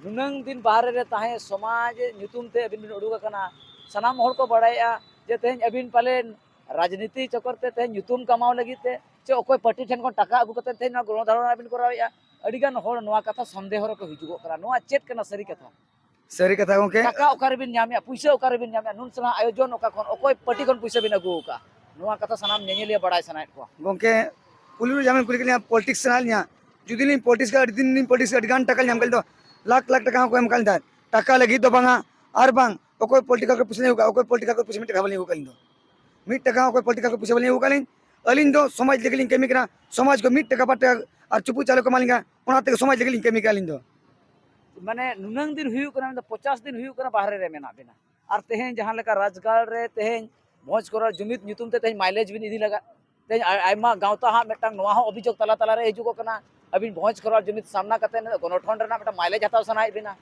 ᱱᱩᱱᱟᱹᱝ ᱫᱤᱱ ᱵᱟᱦᱨᱮ ᱨᱮ ᱛᱟᱦᱮᱸ ᱥᱚᱢᱟᱡᱽ ᱧᱩᱛᱩᱢ ᱛᱮ ᱟᱹᱵᱤᱱ ᱵᱤᱱ ᱩᱰᱩᱠ ᱟᱠᱟᱱᱟ᱾ ᱥᱟᱱᱟᱢ ᱦᱚᱲ ᱠᱚ ᱵᱟᱲᱟᱭᱮᱜᱼᱟ ᱡᱮ ᱛᱮᱦᱮᱧ ᱟᱹᱵᱤᱱ ᱯᱟᱞᱮᱱ ᱨᱟᱡᱽᱱᱤᱛᱤ ᱪᱚᱠᱚᱨ ᱛᱮ ᱛᱮᱦᱮᱧ ᱧᱩᱛᱩᱢ ᱠᱟᱢᱟᱣ ᱞᱟᱹᱜᱤᱫ ᱛᱮ ᱪᱮ ᱚᱠᱚᱭ ᱯᱟᱨᱴᱤ ᱴᱷᱮᱱ ᱠᱷᱚᱱ ᱴᱟᱠᱟ ᱟᱹᱜᱩ ᱠᱟᱛᱮ ᱛᱮᱦᱮᱧ ᱱᱚᱣᱟ ᱜᱚᱱᱚᱫᱷᱟᱨᱚᱱᱟ ᱵᱤᱱ ᱠᱚᱨᱟᱣᱮᱜᱼᱟ᱾ ᱟᱹᱰᱤᱜᱟᱱ ᱦᱚᱲ ᱱᱚᱣᱟ ᱠᱟᱛᱷᱟ ᱥᱚᱱᱫᱮᱦᱚ ᱨᱮᱠᱚ ᱦᱤᱡᱩᱜᱚᱜ ᱠᱟᱱᱟ᱾ ᱱᱚᱣᱟ ᱪᱮᱫ ᱠᱟᱱᱟ ᱥᱟᱹᱨᱤ ᱠᱟᱛᱷᱟ? ᱥᱟᱹᱨᱤ ᱠᱟᱛᱷᱟ ᱜᱚᱝᱠᱮ᱾ ᱴᱟᱠᱟ ᱚᱠᱟ ᱨᱮᱵᱤᱱ ᱧᱟᱢᱮᱜᱼᱟ? ᱯᱩᱭᱥᱟᱹ ᱚᱠᱟ ᱨᱮᱵᱤᱱ ᱧᱟᱢᱮᱜᱼᱟ? ᱱᱩᱱ ᱥᱮᱬᱟ ᱟᱭᱳᱡᱚᱱ ᱚᱠᱟ ᱠᱷᱚᱱ? ᱚᱠᱚᱭ ᱯᱟᱨᱴᱤ ᱠᱷᱚᱱ ᱯᱩᱭᱥᱟᱹ ᱵᱤᱱ ᱟᱹᱜᱩ ᱟᱠᱟᱫᱼᱟ? ᱱᱚᱣᱟ ᱠᱟᱛᱷᱟ ᱥᱟᱱᱟᱢ ᱧᱮᱧᱮᱞᱤᱭᱟᱹ ᱵᱟᱲᱟᱭ ᱥᱟᱱᱟᱭᱮᱫ ᱠᱚᱣᱟ᱾ ᱜᱚᱝᱠᱮ, ᱯᱩᱭᱞᱩ ᱨᱮ ᱡᱟᱦᱟᱸ ᱵᱤᱱ ᱠᱩᱞᱤ ᱠᱮᱫ ᱞᱤᱧᱟ, ᱯᱚᱞᱤᱴᱤᱠᱥ ᱥᱟᱱᱟᱭᱮᱫ ᱞᱤᱧᱟ᱾ ᱡᱩᱫᱤ ᱞᱤᱧ ᱯᱚᱞᱤᱴᱤᱠᱥ ᱠᱮᱭᱟ, ᱟᱹᱰᱤ ᱫᱤᱱ ᱞᱤᱧ ᱯᱚᱞᱤᱴᱤᱠᱥ ᱠᱮᱭᱟ, ᱟᱹᱰᱤ ᱜᱟᱱ ᱴᱟᱠᱟ ᱞᱤᱧ ᱧᱟᱢ ᱠᱮᱫ ᱫᱚ, ᱞᱟᱠᱷ ᱞᱟᱠᱷ ᱴᱟᱠᱟ ᱦᱚᱸᱠᱚ ᱮᱢ ᱠᱟᱜ ᱞᱤᱧ ᱛᱟᱦᱮᱸᱫ᱾ ᱴᱟᱠᱟ ᱞᱟᱹᱜᱤᱫ ᱫᱚ ᱵᱟᱝᱟ, ᱟᱨ ᱵᱟᱝ ᱚᱠᱚᱭ ᱯᱚᱞᱤᱴᱤᱠᱟᱞ ᱠᱚ ᱯᱩᱭᱥᱟᱹ ᱞᱤᱧ ᱟᱹᱜᱩ ᱠᱟᱜᱼᱟ, ᱚᱠᱚᱭ ᱯᱚᱞᱤᱴᱤᱠᱟᱞ ᱠᱚ ᱯᱩᱭᱥᱟᱹ ᱢᱤᱫ ᱴᱟᱠᱟ ᱵᱟᱹᱞᱤᱧ ᱟᱹᱜᱩ ᱠᱟᱜ ᱞᱤᱧ ᱫᱚ᱾ ᱢᱤᱫ ᱴᱟᱠᱟ ᱦᱚᱸ ᱚᱠᱚᱭ ᱯᱚᱞᱤᱴᱤᱠᱟᱞ ᱠᱚ ᱯᱩᱭᱥᱟᱹ ᱵᱟᱹᱞᱤᱧ ᱟᱹᱜᱩ ᱠᱟᱜ ᱞᱤᱧ᱾ ᱟᱹᱞᱤᱧ ᱫᱚ ᱥᱚᱢᱟᱡᱽ ᱞᱟᱹᱜᱤᱫ ᱞᱤᱧ ᱠᱟᱹᱢᱤ ᱠᱟᱱᱟ᱾ ᱥᱚᱢᱟᱡᱽ ᱠᱚ ᱢᱤᱫ ᱴᱟᱠᱟ ᱵᱟᱨ ᱴᱟᱠᱟ ᱟᱨ ᱪᱩᱯᱩ ᱪᱟᱣᱞᱮ ᱠᱚ ᱮᱢᱟ ᱞᱤᱧ ᱠᱟᱱᱟ, ᱚᱱᱟ ᱛᱮᱜᱮ ᱥᱚᱢᱟᱡᱽ ᱞᱟᱹᱜᱤᱫ ᱞᱤᱧ ᱠᱟᱹᱢᱤ ᱠᱟᱱᱟ ᱟᱹᱞᱤᱧ ᱫᱚ᱾ ᱢᱟᱱᱮ ᱱᱩᱱᱟᱹᱝ ᱫᱤᱱ ᱦᱩᱭᱩᱜ ᱠᱟᱱᱟ, ᱢᱮᱱᱫᱚ ᱯᱚᱪᱟᱥ ᱫᱤᱱ ᱦᱩᱭᱩᱜ ᱠᱟᱱᱟ ᱵᱟᱦᱨᱮ ᱨᱮ ᱢᱮᱱᱟᱜ ᱵᱤᱱᱟ, ᱟᱨ ᱛᱮᱦᱮᱧ ᱡᱟᱦᱟᱸ ᱞᱮᱠᱟ ᱨᱟᱡᱽᱜᱟᱲ ᱨᱮ ᱛᱮᱦᱮᱧ ᱵᱷᱚᱸᱡᱽ ᱠᱚᱨᱟᱣ ᱡᱩᱢᱤᱫ ᱧᱩᱛᱩᱢ ᱛᱮ ᱛᱮᱦᱮᱧ ᱢᱟᱭᱞᱮᱡᱽ ᱵᱤᱱ ᱤᱫᱤ ᱞᱟᱜᱟᱫ, ᱛᱮᱦᱮᱧ ᱟᱭ-, ᱟᱭᱢᱟ ᱜᱟᱶᱛᱟ ᱦᱟᱸᱜ ᱢᱤᱫᱴᱟᱝ ᱱᱚᱣᱟ ᱦᱚᱸ ᱚᱵᱷᱤᱡᱳᱜᱽ ᱛᱟᱞᱟ ᱛᱟᱞᱟ ᱨᱮ ᱦᱤᱡᱩᱜᱚᱜ ᱠᱟᱱᱟ, ᱟᱹᱵᱤᱱ ᱵᱷᱚᱸᱡᱽ ᱠᱚᱨᱟᱣ ᱡᱩᱢᱤᱫ ᱥᱟᱢᱱᱟ ᱠᱟᱛᱮ ᱱᱤᱛᱚᱜ ᱜᱚᱱᱚᱴᱷᱚᱱ ᱨᱮᱱᱟᱜ ᱢᱤᱫᱴᱟᱝ ᱢᱟᱭᱞᱮᱡᱽ ᱦᱟᱛᱟᱣ ᱥᱟᱱᱟᱭᱮᱫ ᱵᱤᱱᱟ᱾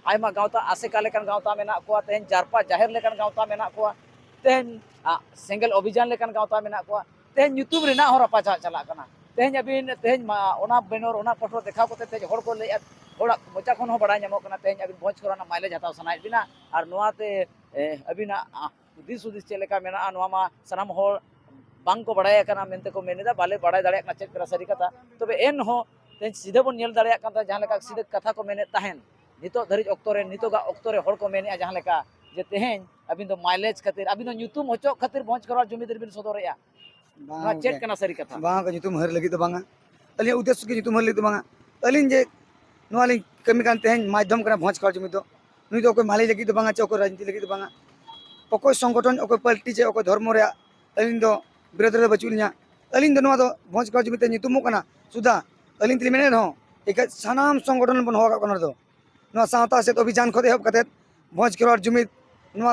ᱟᱭᱢᱟ ᱜᱟᱶᱛᱟ ᱟᱥᱮᱠᱟ ᱞᱮᱠᱟᱱ ᱜᱟᱶᱛᱟ ᱢᱮᱱᱟᱜ ᱠᱚᱣᱟ, ᱛᱮᱦᱮᱧ ᱡᱟᱨᱯᱟ ᱡᱟᱦᱮᱨ ᱞᱮᱠᱟᱱ ᱜᱟᱶᱛᱟ ᱢᱮᱱᱟᱜ ᱠᱚᱣᱟ, ᱛᱮᱦᱮᱧ, ᱟ, ᱥᱮᱸᱜᱮᱞ ᱚᱵᱷᱤᱡᱟᱱ ᱞᱮᱠᱟᱱ ᱜᱟᱶᱛᱟ ᱢᱮᱱᱟᱜ ᱠᱚᱣᱟ, ᱛᱮᱦᱮᱧ ᱧᱩᱛᱩᱢ ᱨᱮᱱᱟᱜ ᱦᱚᱸ ᱨᱟᱯᱟᱪᱟᱜ ᱪᱟᱞᱟᱜ ᱠᱟᱱᱟ᱾ ᱛᱮᱦᱮᱧ ᱟᱹᱵᱤᱱ ᱛᱮᱦᱮᱧ ᱢᱟ ᱚᱱᱟ ᱵᱮᱱᱚᱨ, ᱚᱱᱟ ᱯᱷᱳᱴᱳ ᱫᱮᱠᱷᱟᱣ ᱠᱟᱛᱮ ᱛᱮᱦᱮᱧ ᱦᱚᱲ ᱠᱚ ᱞᱟᱹᱭᱮᱫᱼᱟ, ᱦᱚᱲᱟᱜ ᱢᱚᱪᱟ ᱠᱷᱚᱱ ᱦᱚᱸ ᱵᱟᱲᱟᱭ ᱧᱟᱢᱚᱜ ᱠᱟᱱᱟ ᱛᱮᱦᱮᱧ ᱟᱹᱵᱤᱱ ᱵᱷᱚᱸᱡᱽ ᱠᱚᱨᱟᱣ ᱨᱮᱱᱟᱜ ᱢᱟᱭᱞᱮᱡᱽ ᱦᱟᱛᱟᱣ ᱥᱟᱱᱟᱭᱮᱫ ᱵᱤᱱᱟ, ᱟᱨ ᱱᱚᱣᱟᱛᱮ, ᱮ, ᱟᱹᱵᱤᱱᱟᱜ, ᱟ, ᱫᱤᱥ ᱦᱩᱫᱤᱥ ᱪᱮᱫ ᱞᱮᱠᱟ ᱢᱮᱱᱟᱜᱼᱟ, ᱱᱚᱣᱟ ᱢᱟ ᱥᱟᱱᱟᱢ ᱦᱚᱲ ᱵᱟᱝ ᱠᱚ ᱵᱟᱲᱟᱭ ᱠᱟᱱᱟ ᱢᱮᱱᱛᱮ ᱠᱚ ᱢᱮᱱ ᱮᱫᱟ, ᱵᱟᱞᱮ ᱵᱟᱲᱟᱭ ᱫᱟᱲᱮᱭᱟᱜ ᱠᱟᱱᱟ ᱪᱮᱫ ᱠᱟᱱᱟ ᱥᱟᱹᱨᱤ ᱠᱟᱛᱷᱟ᱾ ᱛᱚᱵᱮ ᱮᱱᱦᱚᱸ ᱛᱮᱦᱮᱧ ᱥᱤᱫᱷᱟᱹ ᱵᱚᱱ ᱧᱮᱞ ᱫᱟᱲᱮᱭᱟᱜ ᱠᱟᱱ ᱛᱟᱦᱮᱸᱫ, ᱡᱟᱦᱟᱸ ᱞᱮᱠᱟ ᱥᱤᱫᱷᱟᱹ ᱠᱟᱛᱷᱟ ᱠᱚ ᱢᱮᱱᱮᱫ ᱛᱟᱦᱮᱸᱱ, ᱱᱤᱛᱚᱜ ᱫᱷᱟᱹᱨᱤᱡ ᱚᱠᱛᱚ ᱨᱮ, ᱱᱤᱛᱚᱜᱟᱜ ᱚᱠᱛᱚ ᱨᱮ ᱦᱚᱲ ᱠᱚ ᱢᱮᱱᱮᱫᱼᱟ ᱡᱟᱦᱟᱸ ᱞᱮᱠᱟ, ᱡᱮ ᱛᱮᱦᱮᱧ ᱟᱹᱵᱤᱱ ᱫᱚ mileage ᱠᱷᱟᱹᱛᱤᱨ, ᱟᱹᱵᱤᱱ ᱫᱚ ᱧᱩᱛᱩᱢ ᱚᱪᱚᱜ ᱠᱷᱟᱹᱛᱤᱨ ᱵᱷᱚᱸᱡᱽ ᱠᱷᱮᱨᱣᱟᱲ ᱡᱩᱢᱤᱫ ᱨᱮᱵᱤᱱ ᱥᱚᱫᱚᱨᱮᱜᱼᱟ? ᱵᱟᱝ ᱱᱚᱣᱟ ᱪᱮᱫ ᱜᱚᱝᱠᱮ᱾ ᱠᱟᱱᱟ ᱥᱟᱹᱨᱤ ᱠᱟᱛᱷᱟ? ᱵᱟᱝ ᱜᱚᱝᱠᱮ, ᱧᱩᱛᱩᱢ ᱦᱟᱹᱨ ᱞᱟᱹᱜᱤᱫ ᱫᱚ ᱵᱟᱝᱟ᱾ ᱟᱹᱞᱤᱧᱟᱜ ᱩᱫᱽᱫᱮᱥᱥᱚ ᱜᱮ ᱧᱩᱛᱩᱢ ᱦᱟᱹᱨ ᱞᱟᱹᱜᱤᱫ ᱫᱚ ᱵᱟᱝᱟ᱾ ᱟᱹᱞᱤᱧ ᱡᱮ ᱱᱚᱣᱟ ᱞᱤᱧ ᱠᱟᱹᱢᱤ ᱠᱟᱱ ᱛᱮᱦᱮᱧ ᱢᱟᱫᱽᱫᱷᱚᱢ ᱠᱟᱱᱟ ᱵᱷᱚᱸᱡᱽ ᱠᱷᱮᱨᱣᱟᱲ ᱡᱩᱢᱤᱫ ᱫᱚ, ᱱᱩᱭ ᱫᱚ ᱚᱠᱚᱭ ᱢᱟᱹᱞᱤ ᱞᱟᱹᱜᱤᱫ ᱫᱚ ᱵᱟᱝᱟ, ᱪᱮ ᱚᱠᱚᱭ ᱨᱟᱡᱽᱱᱤᱛᱤ ᱞᱟᱹᱜᱤᱫ ᱫᱚ ᱵᱟᱝᱟ, ᱚᱠᱚᱭ ᱥᱚᱝᱜᱚᱴᱷᱚᱱ, ᱚᱠᱚᱭ ᱯᱟᱨᱴᱤ, ᱪᱮ ᱚᱠᱚᱭ ᱫᱷᱚᱨᱢᱚ ᱨᱮᱭᱟᱜ ᱟᱹᱞᱤᱧ ᱫᱚ ᱵᱤᱨᱳᱫᱷ ᱨᱮᱫᱚ ᱵᱟᱹᱪᱩᱜ ᱞᱤᱧᱟ᱾ ᱟᱹᱞᱤᱧ ᱫᱚ ᱱᱚᱣᱟ ᱫᱚ ᱵᱷᱚᱸᱡᱽ ᱠᱷᱮᱨᱣᱟᱲ ᱡᱩᱢᱤᱫ ᱛᱮ ᱧᱩᱛᱩᱢᱚᱜ ᱠᱟᱱᱟ ᱥᱩᱫᱷᱟ᱾ ᱟᱹᱞᱤᱧ ᱛᱮᱞᱤᱧ ᱢᱮᱱᱮᱫ ᱨᱮᱦᱚᱸ ᱮᱠᱟᱞ ᱥᱟᱱᱟᱢ ᱥᱚᱝᱜᱚᱴᱷᱚᱱ ᱵᱚᱱ ᱦᱚᱦᱚ ᱟᱠᱟᱫ ᱠᱚᱣᱟ ᱱᱚᱰᱮ ᱫᱚ᱾ ᱱᱚᱣᱟ ᱥᱟᱶᱛᱟ ᱥᱮᱫ ᱚᱵᱷᱤᱡᱟᱱ ᱠᱷᱚᱱ ᱮᱦᱚᱵ ᱠᱟᱛᱮᱫ ᱵᱷᱚᱸᱡᱽ ᱠᱷᱮᱨᱣᱟᱲ ᱡᱩᱢᱤᱫ ᱱᱚᱣᱟ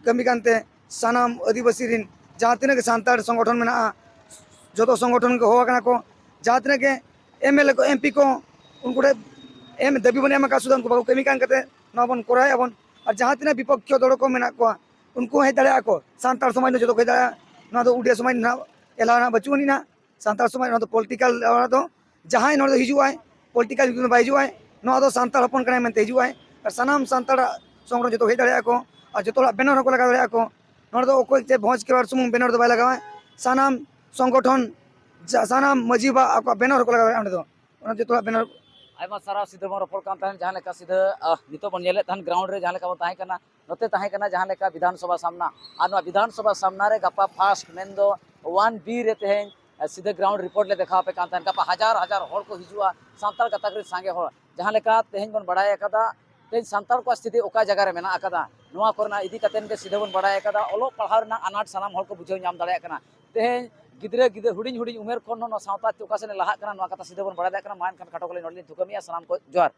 ᱠᱟᱹᱢᱤ ᱠᱟᱱᱛᱮ ᱥᱟᱱᱟᱢ ᱟᱹᱫᱤᱵᱟᱹᱥᱤ ᱨᱤᱱ ᱡᱟᱦᱟᱸ ᱛᱤᱱᱟᱹᱜ ᱜᱮ ᱥᱟᱱᱛᱟᱲ ᱥᱚᱝᱜᱚᱴᱷᱚᱱ ᱢᱮᱱᱟᱜᱼᱟ, ᱡᱚᱛᱚ ᱥᱚᱝᱜᱚᱴᱷᱚᱱ ᱜᱮ ᱦᱚᱦᱚ ᱟᱠᱟᱱᱟ ᱠᱚ᱾ ᱡᱟᱦᱟᱸ ᱛᱤᱱᱟᱹᱜ ᱜᱮ ᱮᱢ ᱮᱞ ᱮ ᱠᱚ, ᱮᱢ ᱯᱤ ᱠᱚ, ᱩᱱᱠᱩ ᱴᱷᱮᱱ ᱮᱢ ᱫᱟᱹᱵᱤ ᱵᱚᱱ ᱮᱢ ᱟᱠᱟᱫ, ᱥᱩᱫᱷᱩ ᱩᱱᱠᱩ ᱵᱟᱠᱚ ᱠᱟᱹᱢᱤ ᱠᱟᱱ ᱠᱟᱛᱮ ᱱᱚᱣᱟ ᱵᱚᱱ ᱠᱚᱨᱟᱣᱮᱫᱼᱟ ᱵᱚᱱ᱾ ᱟᱨ ᱡᱟᱦᱟᱸ ᱛᱤᱱᱟᱹᱜ ᱵᱤᱯᱚᱠᱠᱷᱚ ᱫᱚᱞ ᱠᱚ ᱢᱮᱱᱟᱜ ᱠᱚᱣᱟ, ᱩᱱᱠᱩ ᱦᱚᱸ ᱦᱮᱡ ᱫᱟᱲᱮᱭᱟᱜᱼᱟ ᱠᱚ, ᱥᱟᱱᱛᱟᱲ ᱥᱚᱢᱟᱡᱽ ᱫᱚ ᱡᱚᱛᱚ ᱠᱚ ᱦᱮᱡ ᱫᱟᱲᱮᱭᱟᱜᱼᱟ᱾ ᱱᱚᱣᱟ ᱫᱚ ᱩᱰᱤᱭᱟ ᱥᱚᱢᱟᱡᱽ ᱨᱮᱱᱟᱜ ᱮᱞᱟᱣ ᱨᱮᱱᱟᱜ ᱵᱟᱹᱪᱩᱜ ᱟᱹᱱᱤᱡ᱾ ᱥᱟᱱᱛᱟᱲ ᱥᱚᱢᱟᱡᱽ, ᱱᱚᱣᱟ ᱫᱚ ᱯᱚᱞᱤᱴᱤᱠᱟᱞ, ᱱᱚᱣᱟ ᱫᱚ ᱡᱟᱦᱟᱸᱭ ᱱᱚᱰᱮ ᱫᱚ ᱦᱤᱡᱩᱜ ᱟᱭ, ᱯᱚᱞᱤᱴᱤᱠᱟᱞ ᱧᱩᱛᱩᱢ ᱫᱚ ᱵᱟᱭ ᱦᱤᱡᱩᱜ ᱟᱭ, ᱱᱚᱣᱟ ᱫᱚ ᱥᱟᱱᱛᱟᱲ ᱦᱚᱯᱚᱱ ᱠᱟᱱᱟᱭ ᱢᱮᱱᱛᱮ ᱦᱤᱡᱩᱜ ᱟᱭ᱾ ᱟᱨ ᱥᱟᱱᱟᱢ ᱥᱟᱱᱛᱟᱲ ᱥᱚᱝᱜᱚᱴᱷᱚᱱ ᱡᱚᱛᱚ ᱦᱮᱡ ᱫᱟᱲᱮᱭᱟᱜᱼᱟ ᱠᱚ, ᱟᱨ ᱡᱚᱛᱚ ᱦᱚᱲᱟᱜ ᱵᱮᱱᱟᱨ ᱦᱚᱸᱠᱚ ᱞᱟᱜᱟᱣ ᱫᱟᱲᱮᱭᱟᱜᱼᱟ ᱠᱚ᱾ ᱱᱚᱰᱮ ᱫᱚ ᱚᱠᱚᱭ ᱪᱮ ᱵᱷᱚᱸᱡᱽ ᱠᱷᱮᱨᱣᱟᱲ ᱥᱩᱢᱩᱝ ᱵᱮᱱᱟᱨ ᱫᱚ ᱵᱟᱭ ᱞᱟᱜᱟᱣᱟ, ᱥᱟᱱᱟᱢ ᱥᱚᱝᱜᱚᱴᱷᱚᱱ, ᱡᱟ-, ᱥᱟᱱᱟᱢ ᱢᱟᱹᱡᱷᱤ ᱵᱟᱵᱟ ᱟᱠᱚᱣᱟᱜ ᱵᱮᱱᱟᱨ ᱦᱚᱸᱠᱚ ᱞᱟᱜᱟᱣ ᱫᱟᱲᱮᱭᱟᱜᱼᱟ ᱱᱚᱰᱮ ᱫᱚ᱾ ᱚᱱᱟ ᱡᱚᱛᱚᱣᱟᱜ ᱵᱮᱱᱟᱨ᱾ ᱟᱭᱢᱟ ᱥᱟᱨᱦᱟᱣ᱾ ᱥᱤᱫᱷᱟᱹ ᱵᱚᱱ ᱨᱚᱯᱚᱲ ᱠᱟᱱ ᱛᱟᱦᱮᱸᱫ ᱡᱟᱦᱟᱸ ᱞᱮᱠᱟ ᱥᱤᱫᱷᱟᱹ, ᱟᱦ, ᱱᱤᱛᱚᱜ ᱵᱚᱱ ᱧᱮᱞᱮᱫ ᱛᱟᱦᱮᱸᱫ ᱜᱨᱟᱣᱩᱱᱰ ᱨᱮ ᱡᱟᱦᱟᱸ ᱞᱮᱠᱟ ᱵᱚᱱ ᱛᱟᱦᱮᱸ ᱠᱟᱱᱟ, ᱱᱚᱛᱮ ᱛᱟᱦᱮᱸ ᱠᱟᱱᱟ ᱡᱟᱦᱟᱸ ᱞᱮᱠᱟ ᱵᱤᱫᱷᱟᱱ ᱥᱚᱵᱷᱟ ᱥᱟᱢᱱᱟ, ᱟᱨ ᱱᱚᱣᱟ ᱵᱤᱫᱷᱟᱱ ᱥᱚᱵᱷᱟ ᱥᱟᱢᱱᱟ ᱨᱮ ᱜᱟᱯᱟ ᱯᱷᱟᱥᱴ ᱢᱮᱱᱫᱚ ᱳᱣᱟᱱ ᱵᱤ ᱨᱮ ᱛᱮᱦᱮᱧ, ᱟᱦ, ᱥᱤᱫᱷᱟᱹ ᱜᱨᱟᱣᱩᱱᱰ ᱨᱤᱯᱳᱨᱴ ᱞᱮ ᱫᱮᱠᱷᱟᱣ ᱟᱯᱮ ᱠᱟᱱ ᱛᱟᱦᱮᱸᱫ᱾ ᱜᱟᱯᱟ ᱦᱟᱡᱟᱨ ᱦᱟᱡᱟᱨ ᱦᱚᱲ ᱠᱚ ᱦᱤᱡᱩᱜᱼᱟ, ᱥᱟᱱᱛᱟᱲ ᱜᱟᱛᱟᱠ ᱨᱮᱱ ᱥᱟᱸᱜᱮ ᱦᱚᱲ᱾ ᱡᱟᱦᱟᱸ ᱞᱮᱠᱟ ᱛᱮᱦᱮᱧ ᱵᱚᱱ ᱵᱟᱲᱟᱭ ᱟᱠᱟᱫᱟ, ᱛᱮᱦᱮᱧ ᱥᱟᱱᱛᱟᱲ ᱠᱚᱣᱟᱜ ᱥᱛᱷᱤᱛᱤ ᱚᱠᱟ ᱡᱟᱭᱜᱟ ᱨᱮ ᱢᱮᱱᱟᱜ ᱟᱠᱟᱫᱟ, ᱱᱚᱣᱟ ᱠᱚᱨᱮᱱᱟᱜ ᱤᱫᱤ ᱠᱟᱛᱮᱫ ᱜᱮ ᱥᱤᱫᱷᱟᱹ ᱵᱚᱱ ᱵᱟᱲᱟᱭ ᱟᱠᱟᱫᱟ᱾ ᱚᱞᱚᱜ ᱯᱟᱲᱦᱟᱣ ᱨᱮᱱᱟᱜ ᱟᱱᱟᱴ ᱥᱟᱱᱟᱢ ᱦᱚᱲ ᱠᱚ ᱵᱩᱡᱷᱟᱹᱣ ᱧᱟᱢ ᱫᱟᱲᱮᱭᱟᱜ ᱠᱟᱱᱟ᱾ ᱛᱮᱦᱮᱧ ᱜᱤᱫᱽᱨᱟᱹ, ᱜᱤᱫᱽᱨᱟᱹ, ᱦᱩᱰᱤᱧ ᱦᱩᱰᱤᱧ ᱩᱢᱮᱨ ᱠᱷᱚᱱ ᱦᱚᱸ ᱱᱚᱣᱟ ᱥᱟᱶᱛᱟ ᱚᱠᱟ ᱥᱮᱫ ᱮ ᱞᱟᱦᱟᱜ ᱠᱟᱱᱟ, ᱱᱚᱣᱟ ᱠᱟᱛᱷᱟ ᱥᱤᱫᱷᱟᱹ ᱵᱚᱱ ᱵᱟᱲᱟᱭ ᱫᱟᱲᱮᱭᱟᱜ ᱠᱟᱱᱟ᱾ ᱢᱟ ᱮᱱᱠᱷᱟᱱ ᱠᱷᱟᱴᱚ ᱠᱚᱞᱮ ᱱᱚᱰᱮ ᱞᱤᱧ ᱛᱷᱩᱠᱟᱹᱢᱮᱜᱼᱟ᱾ ᱥᱟᱱᱟᱢ ᱠᱚ ᱡᱚᱦᱟᱨ᱾